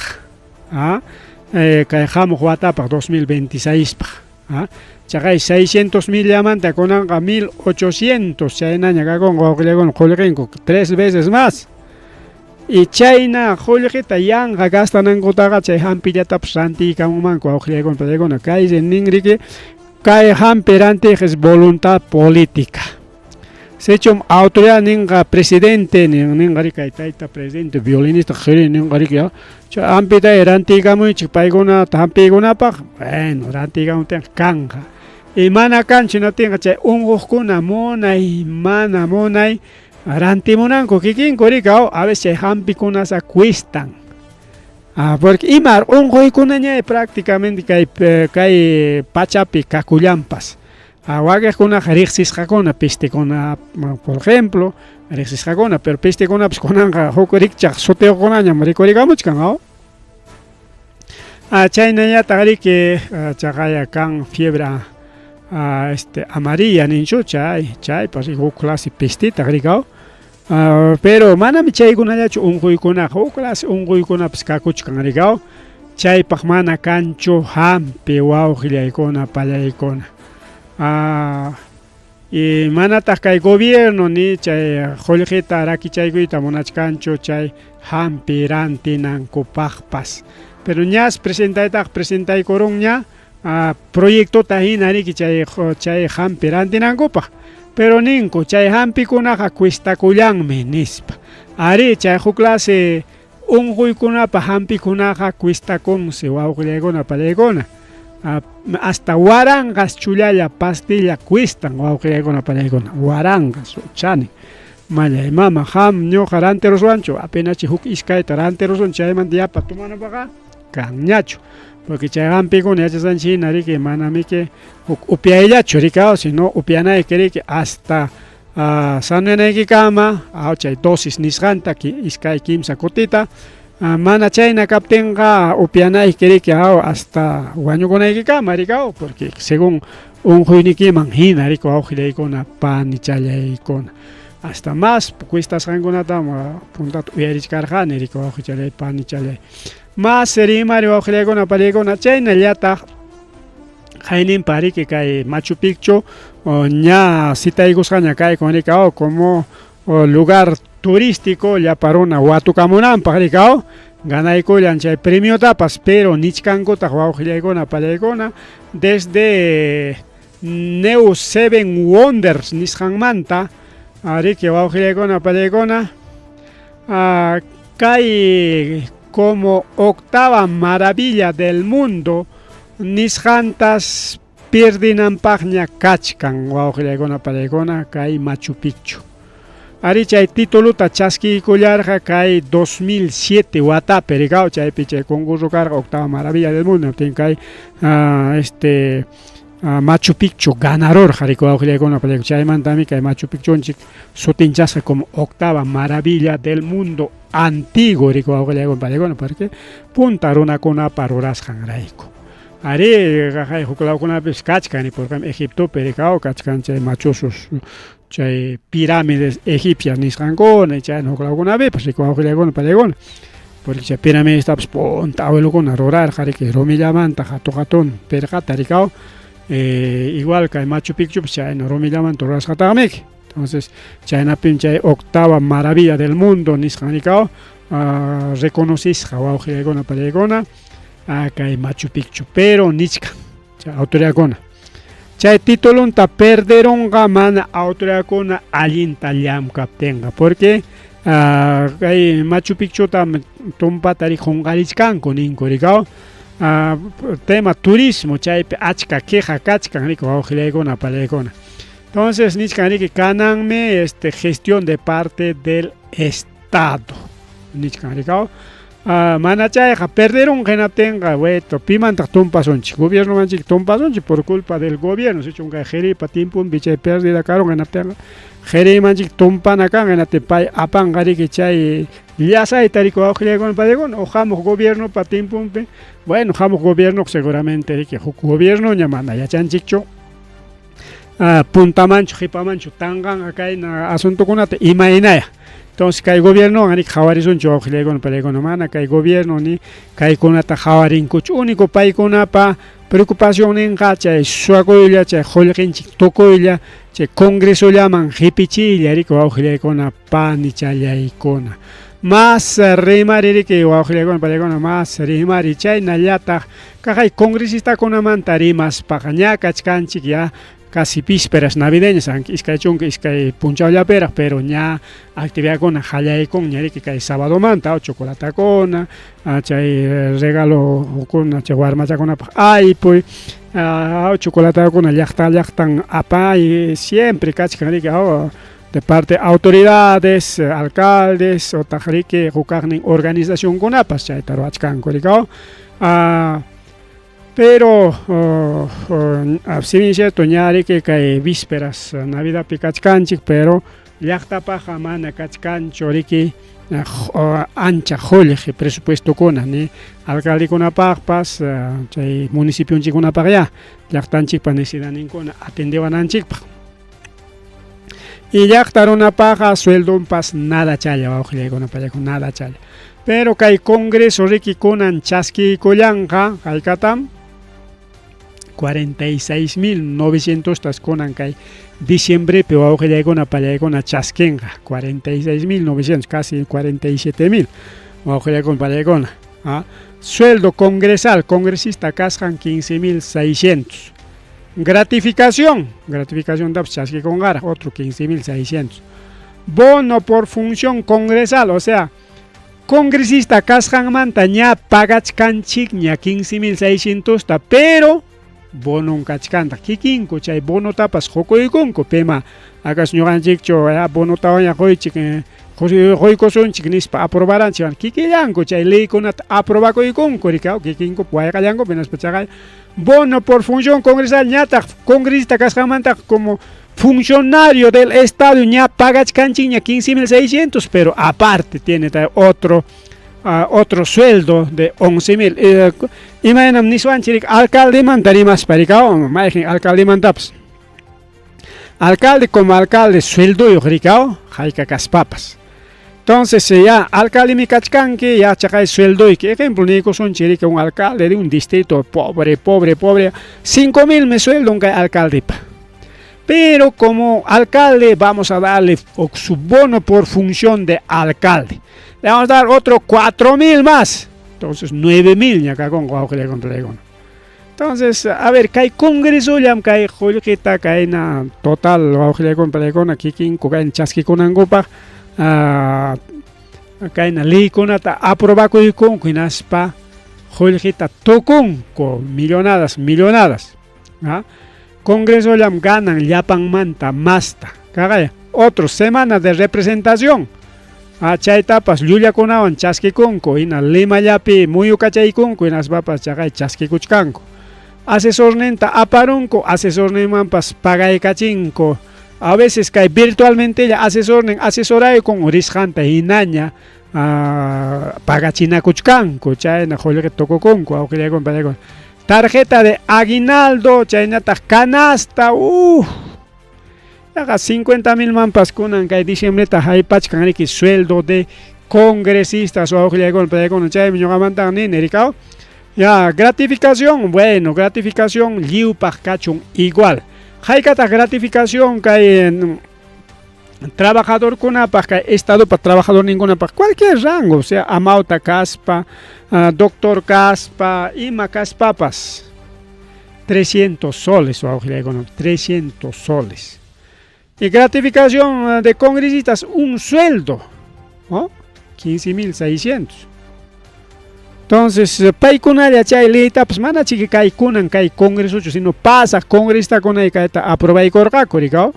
kay hamuq watapaq 2026paq. Chaqay 600 millamanta kunanqa 1800 chaynaña kakunqa wawqillaykuna qullqinku, tres veces más. Y chayna qullqita yanqa gastanankutaqa chay hampillatapas rantiykamunmanku wawqillaykuna pallaykuna. Kay ninriki kay hampi rantiq es voluntad política. Sichum autoridad ninqa presidente ninqa riki kay tayta presidente violinista qhiri ninqa riki chay hampita rantiykamuychik paykunata hampiykunapaq, bueno, rantiykamuptinqa kanqa. Y mana kanchu hinaptinqa chay unquqkuna munay mana munay rantimunanku kikinku riki, a veces chay hampikunasa cuestan. Porque ima unquykunaña prácticamente kay pachapi kakullanpas. Wakiqkunaqa riqsisqakuna pestekuna, por ejemplo, riqsisqakuna, pero pestekunapas kunanqa huk rikchaq sutiyuqkunañam rikurikamuchkan, aw? Chaynallataq riki chaqaya kan fiebre amarilla ninchu chay chaypas huk clase pestitaq riki, aw? Pero manami chaykunallachu unquykunaqa, huk clase unquykunapas kakuchkan riki, aw? Chaypaq mana kanchu hampi wawqillaykuna pallaykuna. Y manataq kay gobierno ni chay qullqita rakichaykuyta munachkanchu chay hampi rantinankupaqpas. Pero ñas presentaytaqa presentaykurunña proyectota hina riki chay hampi rantinankupaq. Pero ninku chay hampikunaqa cuestakullanmi nispa. Ari chay huk clase unquykunapa hampikunaqa cuestakunsi wawqillaykuna pallaykuna. Hasta waranqas chullalla pastilla cuestan wawqillaykuna pallaykuna, waranqas chani. Mallay mama qam ñuqa rantiruswanchu apenachi huk iskayta rantirusun chaymanta yapa tumanapaqqa kanñachu. Porque chay hampikuna yachasqanchik hina riki manamiki huk upyayllachu riki, sino upyanayki riki hasta sanoyanaykikama, chay dosis nisqanta iskay kimsa kutita. Mana chayna kaptinqa upyanayki riki hasta wañukunaykikama riki, porque según unquynikiman hina riki wawqillaykuna panichallaykuna. Hasta más cuestasqankunatam puntata uyarichkarqani riki wawqichallay panichallay. Más rimari wawqillaykuna pallaykuna chaynallataq qayninpa riki kay Machu Picchu ña citaykusqaña kaykun riki, como lugar turístico llapa runa watukamunanpaq riki, ganaykullan chay premiotapas, pero nichkankutaq wawqillaykuna pallaykuna desde New Seven Wonders nisqanmanta riki wawqillaykuna pallaykuna kay como octava maravilla del mundo nisqantas pierdinanpaqña kachkan wawqillaykuna pallaykuna kay Machu Picchu. Ari chay tituluta chaskiykullarqa kay 2007 watapi rikaw, chaypi chay concurso karqa octava maravilla del mundo niptin kay Machu Picchu ganarurqa riki wawqillaykuna pallaykuna. Chaymantami kay Machu Picchunchik sutinchasqa como octava maravilla del mundo antiguo riki wawqillaykuna pallaykuna, porque punta runakunapa rurasqanrayku. Ari qaqay huk lawkunapis kachkan, por ejemplo Egiptopi rikaw kachkan chay machusus chay pirámides egipcias nisqankuna, chayna huk lawkunapipas riki wawqillaykuna pallaykuna. Porque chay pirámidestapas punta abuelokuna rurarqa riki rumillamanta hatun hatun pirqata rikaw, igual kay Machu Picchupas chayna rumillamanta rurasqataqmiki. Entonces chaynapim chay octava maravilla del mundo nisqan rikaw. Reconocisqa wawqillaykuna pariykuna kay Machu Picchu pero nichkan chay autoridadkuna chay titulunta perderunqa mana autoridadkuna allinta llamkaptinqa porque kay Machu Picchutam tumpata qunqarichkanku ninku rikaw tema turismo chaypi achka queja kachkan riki wawqillaykuna pariykuna. Entonces nichkan riki kananmi este gestión de parte del Estado nichkan rikaw. Mana chayqa perderunqa hinaptinqa weto pimantaq tumpasunchik gobiernomanchik tumpasunchik por culpa del gobierno sichum kay qiripa tiemponpi chay pérdida karunqa hinaptinqa qirimanchik tumpana kanqa hinaptin pay apanqa riki chay llasayta riki wawqillaykuna paykuna o hamuq gobiernopa tiemponpi bueno hamuq gobierno seguramente riki huk gobiernoña mana yachanchikchu puntamanchu qipamanchu tanqanqa kayna asuntokunata imaynaya. Entonces kay gobiernowan riki qhawarisunchik wawqillaykuna pariykuna mana kay gobierno ni kaykunata qhawarinkuchu único paykunapa preocupacionninqa chay suwakuylla chay qullqinchik tukuylla chay congresollaman qipichiylla riki wawqillaykuna panichallaykuna. Mas rimari riki wawqillaykuna pariykuna mas rimari chaynallataq kaqay congresistakunamanta rimaspaqa ña kachkanchik ya casi vísperas navideñas 22 punchawllapiraq pero ña actividadkuna qallaykunña riki kay sabadomanta chocolatakuna chay regalokuna chay warmachakunapaq aypuy chocolatakuna llaqta llaqtan apay siempre kachkan riki de parte autoridades, alcaldes otaq riki hukaqnin organizacionkunapas chayta ruwachkanku riki. Pero si bien cierto ña riki kay vísperas navidadpi kachkanchik pero llaqtapaqqa mana kachkanchu riki ancha qullqi presupuestokuna ni alcaldekunapaqpas chay municipionchikkunapaqya llaqtanchikpa necesidadninkuna atendewananchikpaq. Y llaqta runapaqqa sueldonpas nada challa wawqillaykuna paykuna nada challa. Pero kay congreso riki kunan chaskiykullanqa haykatam 46.900 tas kunan kay diciembrepi wawqillaykuna pallaykuna chaskinqa 46.900 casi 47.000 wawqillaykuna pallaykuna. Sueldo congresal congresista kasqan 15.600. Gratificación, gratificación chaskikunqaraq otro 15.600. Bono por función congresal, o sea, congresista kasqanmanta ña pagachkanchikña 15.600 ta, pero bonon kachkantaq kikinku chay bonotapas qukuykunku pima acaso ñuqanchikchu bonotawanña quychik quykusunchik nispa aprobaranchik kikillanku chay leykunata aprobakuykunku riki kikinku wayqallanku hinaspa chaqay bono por función congresal ñataq congresista kasqanmanta como funcionario del estado ña pagachkanchikña 15.600 pero aparte tiene otro otro sueldo de 11.000. Imaynam niswanchik alcaldemanta rimaspa rikaw mayqin alcaldemantapas alcalde como alcalde sueldoyuq rikaw hayka kaspapas. Entonces ya alcalde mi kachkanki ya chaqay sueldoyki ejemplo niykusunchik riki un alcalde de un distrito pobre pobre pobre 5.000 me sueldo kay alcaldepa. Pero como alcalde vamos a darle su bono por función de alcalde. Le vamos a dar otro 4.000 más. Entonces 9.000 ña kakunqa wawqillaykuna. Entonces, a ver, kay congresollam kay qullqita kayna total wawqillaykuna pallaykuna kikinku kayna chaskikunankupaq kayna leykunata aprobakuykunku hinaspa qullqita tukunku millonadas millonadas. Congresollam ganan llapanmanta masta. Kaqaya otro semana de representación. Chaytapas llullakunawan chaskikunku hina Limallapi muyukachaykunku hinaspapas chaqay chaskikuchkanku. Asesorninta aparunku asesorninmanpas pagaykachinku. A veces kay virtualmente asesornin asesoraykun risqanta hinaña pagachinakuchkanku chayna qullqita tukukunku wawqillaykuna pallaykuna. Tarjeta de aguinaldo chaynataq canasta yaqa 50.000 manpas kunan kay diciembreta haypachkan riki sueldo de congresistas wawqillaykuna pallaykuna chaymi ñuqamantaqa nini rikaw. Ya gratificación, bueno, gratificación lliwpaq kachun igual. Haykataq gratificación kay Trabajadorkunapaq kay estadopa trabajadorninkunapaq cualquier rango, o sea, amauta kaspa, doctor kaspa, ima kaspapas 300 soles wawqillaykuna, 300 soles. Y gratificación de congresistas, un sueldo, ¿no? 15.600. Entonces, paykunalla chay leytapas mana chiki kaykunan kay congresochu, sino pasaq congresistakuna kayta aprobaykurqaku, rikaw.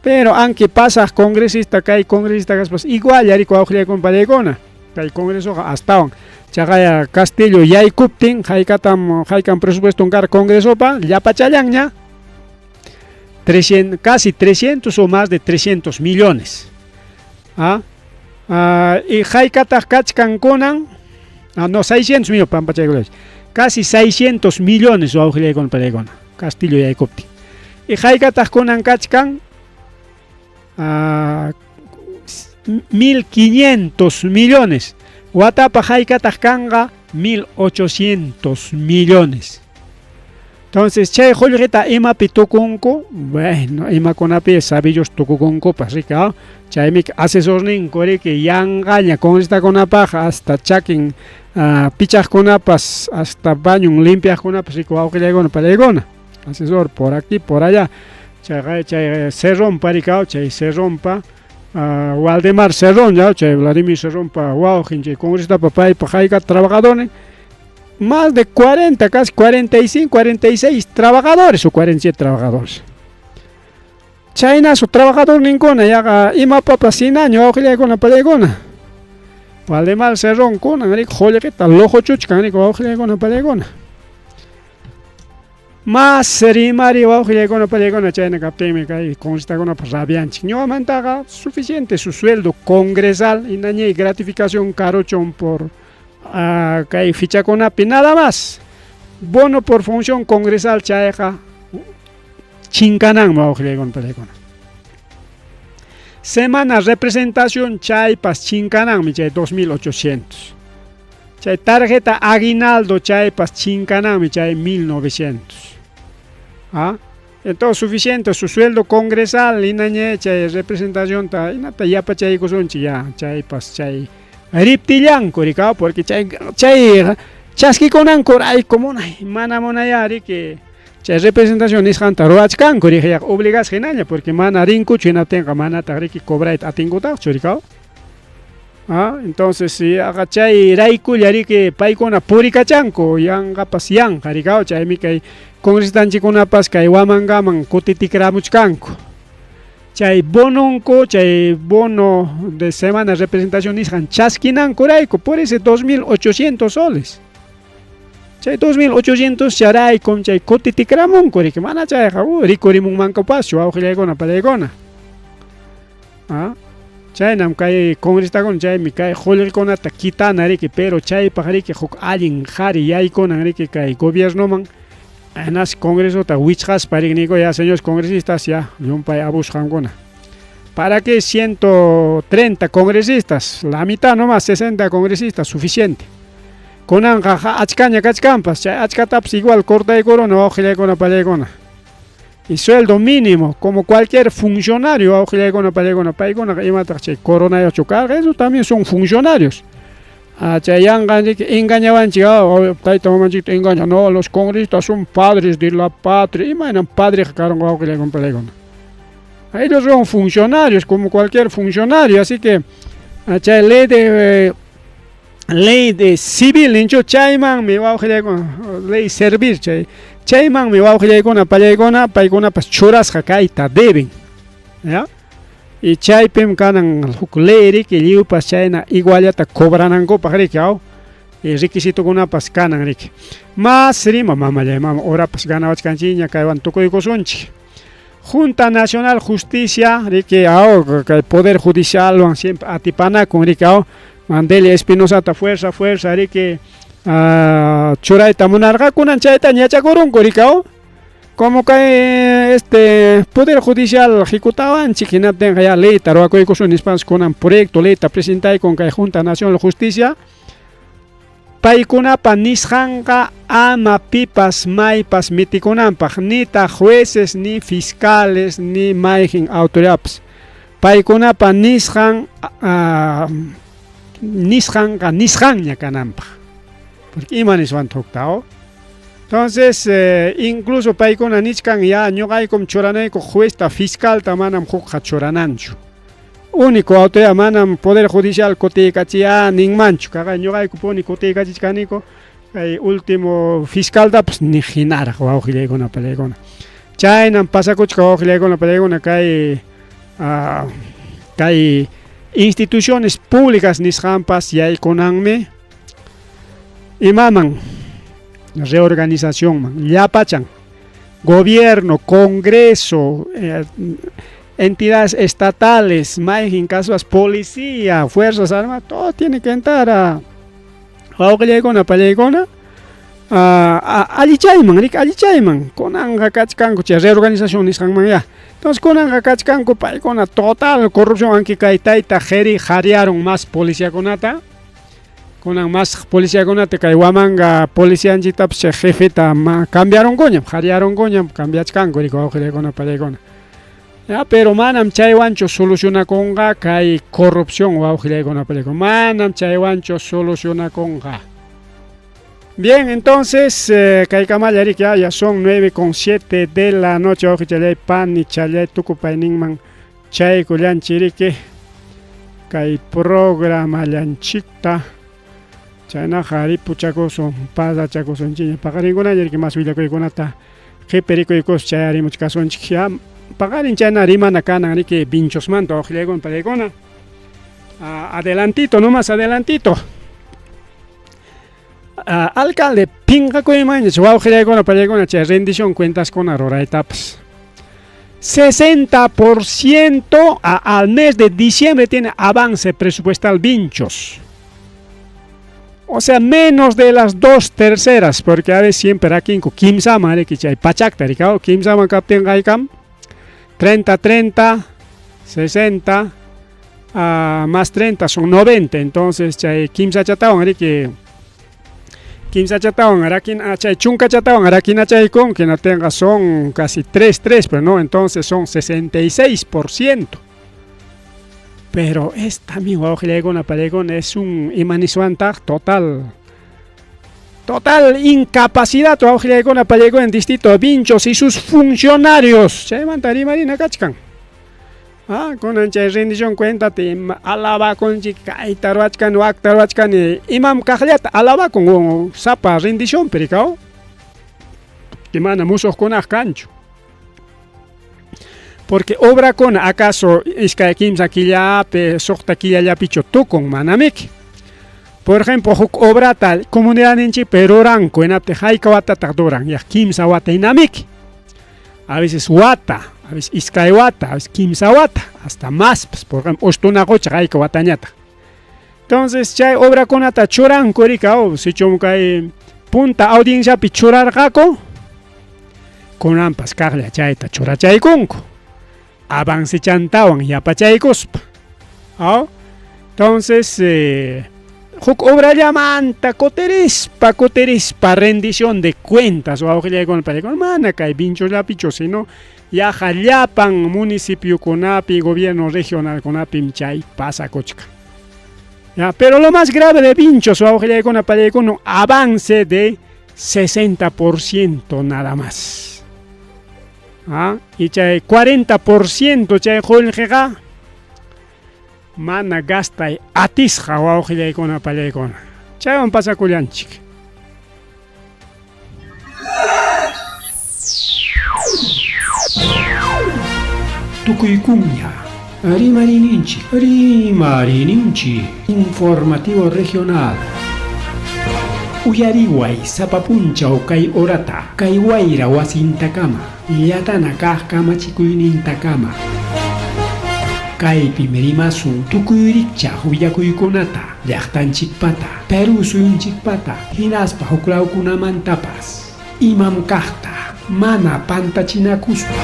Pero aunque pasaq congresista kay congresista kaspas igual riku wawqillaykuna pallaykuna. Kay congresoqa astawan chaqaya Castillo yaykuptin haykatam haykam presupuesto kar congresopa llapachallanña 300, casi 300 o más de 300 millones. ¿Ah? Y haykataq kachkan kunan, no, 600 millones, pampachaykulas. Casi 600 millones wawqillaykuna pallaykuna, Castillo yaykuptin. Y haykataq kunan kachkan 1500 millones. Watapa haykataq kanqa 1800 millones. Entonces, chay qullqita imapi tukunku, bueno, imakunapi sabillos tukukunkupas, rika, chaymi asesorninku riki yanqaña congresitakunapaq hasta chakin pichaqkunapas, hasta bañun limpiaqkunapas riku wawqillaykuna pallaykuna. Asesor por aquí, por allá. Chay chay Cerrónpa rikaw, chay Cerrónpa Waldemar Cerrón, ya, chay Vladimir Cerrónpa wawqin, chay congresistapa paypa hayka trabajadores, más de 40, casi 45, 46 trabajadores o 47 trabajadores. Chaynasu trabajador ninkuna yaqa imapapas hinaña wawqillaykuna pallaykuna. Waldemar Cerrón kunan riki qullqita luquchuchkan riki wawqillaykuna pallaykuna. Mas rimari wawqillaykuna pallaykuna chayna kaptinmi kay congresitakunapas rabianchik. Ñuqamantaqa suficiente su sueldo congresal hinañay gratificación karuchun por kay fichakunapi nada más. Bono por función congresal chayqa chinkananmi wawqillaykuna pallaykuna. Semana representación chaypas chinkananmi chay 2800. Chay tarjeta aguinaldo chaypas chinkananmi chay 1900. ¿Ah? Entonces suficiente su sueldo congresal hinaña chay representación ta hinata yapachaykusunchik ya chaypas chay riptillanku rikaw porque chay chay chaskikunankurayku munay mana munaya riki chay representación nisqanta ruwachkanku riki yaqa obligasqa hinaña porque mana rinkuchu hinaptinqa manataq riki cobrayta atinkutaqchu rikaw. ¿Ah? Entonces yaqa chay raykulla riki paykuna purikachanku yanqapas yanqa rikaw chaymi kay congresistanchikkunapas kay Huamangaman kutitikramuchkanku. Chay bononku, chay bono de semana representación nisqan chaskinankurayku por ese 2800 soles. Chay 2800 charaykum chay kutitikramunku riki mana chayqa rikurimunmankupaschu wawqillaykuna pallaykuna. ¿Ah? Chaynam kay congresistakuna chaymi kay qullqikunata kitana riki pero chaypaq riki huk allin qhari yaykunan riki kay gobiernoman hinas congresota wichqaspa riki niyku ya señores congresistas ya llumpay abuso qamkuna. ¿Para qué 130 congresistas? La mitad nomás, 60 congresistas, suficiente. Kunanqa achkaña kachkanpas, chay achkatapas igual cortaykuruna wawqillaykuna pallaykuna. Y sueldo mínimo, como cualquier funcionario, wawqillaykuna pallaykuna, paykunaqa imataq chay coronayuqchu karqa, eso también son funcionarios. Chay yanqa engañawanchik, tayta mamanchikta engaña, no, los congresistas son padres de la patria, imaynam padreqa karunqa wawqillaykuna pallaykuna. Ellos son funcionarios, como cualquier funcionario, así que chay ley de civil ninchu chaymanmi wawqillaykuna ley servir chay chaymanmi wawqillaykuna pallaykuna paykunapas churasqa kayta deben, ¿ya? Y chaypim kanan huk ley riki lliwpas chayna iguallata cobranankupaq riki aw y requisitokunapas kanan riki. Mas rima mamallay mama horapas ganawachkanchikña kaywan tukuykusunchik. Junta Nacional Justicia riki aw kay Poder Judicialwan siempre atipanakun riki aw Mandelia Espinosata fuerza fuerza riki churayta munarqa kunan chayta yachakurunku riki aw como kay este Poder Judicial hikutawanchik hinaptinqa ya leyta ruwakuykusun nispanchik kunan proyecto leyta presentaykun kay Junta Nacional Justicia paykunapa nisqanqa ama pipas maypas mitikunanpaq nitaq jueces ni fiscales ni mayqin autoridadpas. Paykunapa nisqan nisqanqa nisqanña kananpaq. Porque ima niswantaq hukta o? Entonces, incluso paykuna nichkan ya ñuqaykum churanayku juezta, fiscalta manam hukqa churananchu. Único autoridad manam poder judicial kutiykachiya ninmanchu. Kaqay ñuqaykupuni kutiykachichkaniku kay último fiscaltapas niq hinaraq wawqillaykuna palaykuna. Chaynam pasakuchka wawqillaykuna palaykuna kay kay instituciones públicas nisqanpas yaykunanmi imaman reorganizacionman llapachan gobierno, congreso, entidades estatales, mayqin kaspas policía, fuerzas armadas, todo tiene que entrar a wawqillaykuna pallaykuna allichayman, riki allichayman, kunanqa kachkanku chay reorganización nisqanman ya. Entonces kunanqa kachkanku paykuna total corrupción anki kay tayta qeri qariarun más policiakunata, kunan más policiakunata kay Huamanga policianchiktapas chay jefeta cambiarunkuñam, qariarunkuñam, cambiachkanku riki wawqillaykuna pallaykuna. Ya, pero manam chaywanchu solucionakunqa kay corrupción wawqillaykuna pallaykuna, manam chaywanchu solucionakunqa. Bien, entonces, kaykamalla riki ya son 9:07 de la noche, wawqichallay pani challay tukupayninman chaykullanchik riki kay programallanchikta chaynaqa ripuchakusun pasachakusunchikña paqarinkunaña riki mas willakuykunata qipi rikuykus chayarimuchkasunchik ya paqarin chayna rimana kanan riki Vinchosmanta wawqillaykuna pallaykuna. Adelantito nomás adelantito. Alcalde pinqakuymanñach wawqillaykuna pallaykuna chay rendición cuentaskuna ruraytapas. 60% al mes de diciembre tiene avance presupuestal Vinchos. O sea, menos de las 2/3, porque a veces siempre rakinku kimsaman riki chay pachakta rikaw, kimsaman kaptinqa haykam 30, 30, 60, más 30 son 90, entonces chay kimsachatawan riki kimsachatawan rakin chay chunkachatawan rakinachaykun hinaptinqa son casi 3, 3, pero no, entonces son 66%. Pero es también wawqillaykuna pallaykuna es un imaniswantaq total total incapacidad wawqillaykuna pallaykuna en distrito de Vinchos y sus funcionarios. Chaymanta rimarina kachkan. Kunan chay rendición cuentata alabakunchik kayta ruwachkani wakta ruwachkani imam kaqllata alabakun sapa rendición rikaw que mana musuqkunaq kanchu. Porque obrakuna acaso iskay kimsa killapi suqta killallapichu tukun manamiki. Por ejemplo, huk obrata comunidadninchikpi ruranku hinaptin hayka watataq duran ya kimsa wata hinamiki. A veces wata, a veces iskay wata, a veces kimsa wata, hasta más, pues, por ejemplo, Ustunaqucha hayka watañataq. Entonces chay obrakunata churanku rikaw, sichum kay punta audienciapi churarqaku, kunanpas kaqlla chayta churachaykunku. Avance chantawan yapachaykuspa. ¿Ah? Entonces, huk obrallamanta kutirispa kutirispa rendición de cuentas wawqillaykuna pallaykuna mana kay Vinchosllapichu sino yaqa llapan municipiokunapi gobierno regionalkunapim chay pasakuchkan. Ya, pero lo más grave de Vinchos wawqillaykuna pallaykuna avance de 60% nada más. Y chay 40% chay qullqiqa mana gastay atisqa wawqillaykuna pallaykuna. Chaywan pasakullanchik. Tukuykuña rimarininchik, rimarininchik, informativo regional. Uyariway sapa punchaw kay horata, kay wayra wasintakama, llatana kaq kamachikuynintakama. Kaypim rimasun tukuy rikchaq willakuykunata, llaqtanchikpata, Perú suyunchikpata, hinaspa huklawkunamantapas. Imam kaqta, mana pantachinakuspa.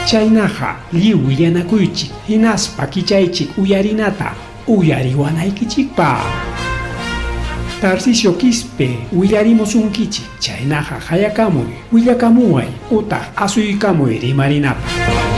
Chaynaqa lliw willanakuychik, hinaspa kichaychik uyarinata, uyariwanaykichikpaq. Tarcisio Quispe willarimusunkichik, chaynaqa hayakamuy, willakamuway, utaq asuykamuy rimarinapaq.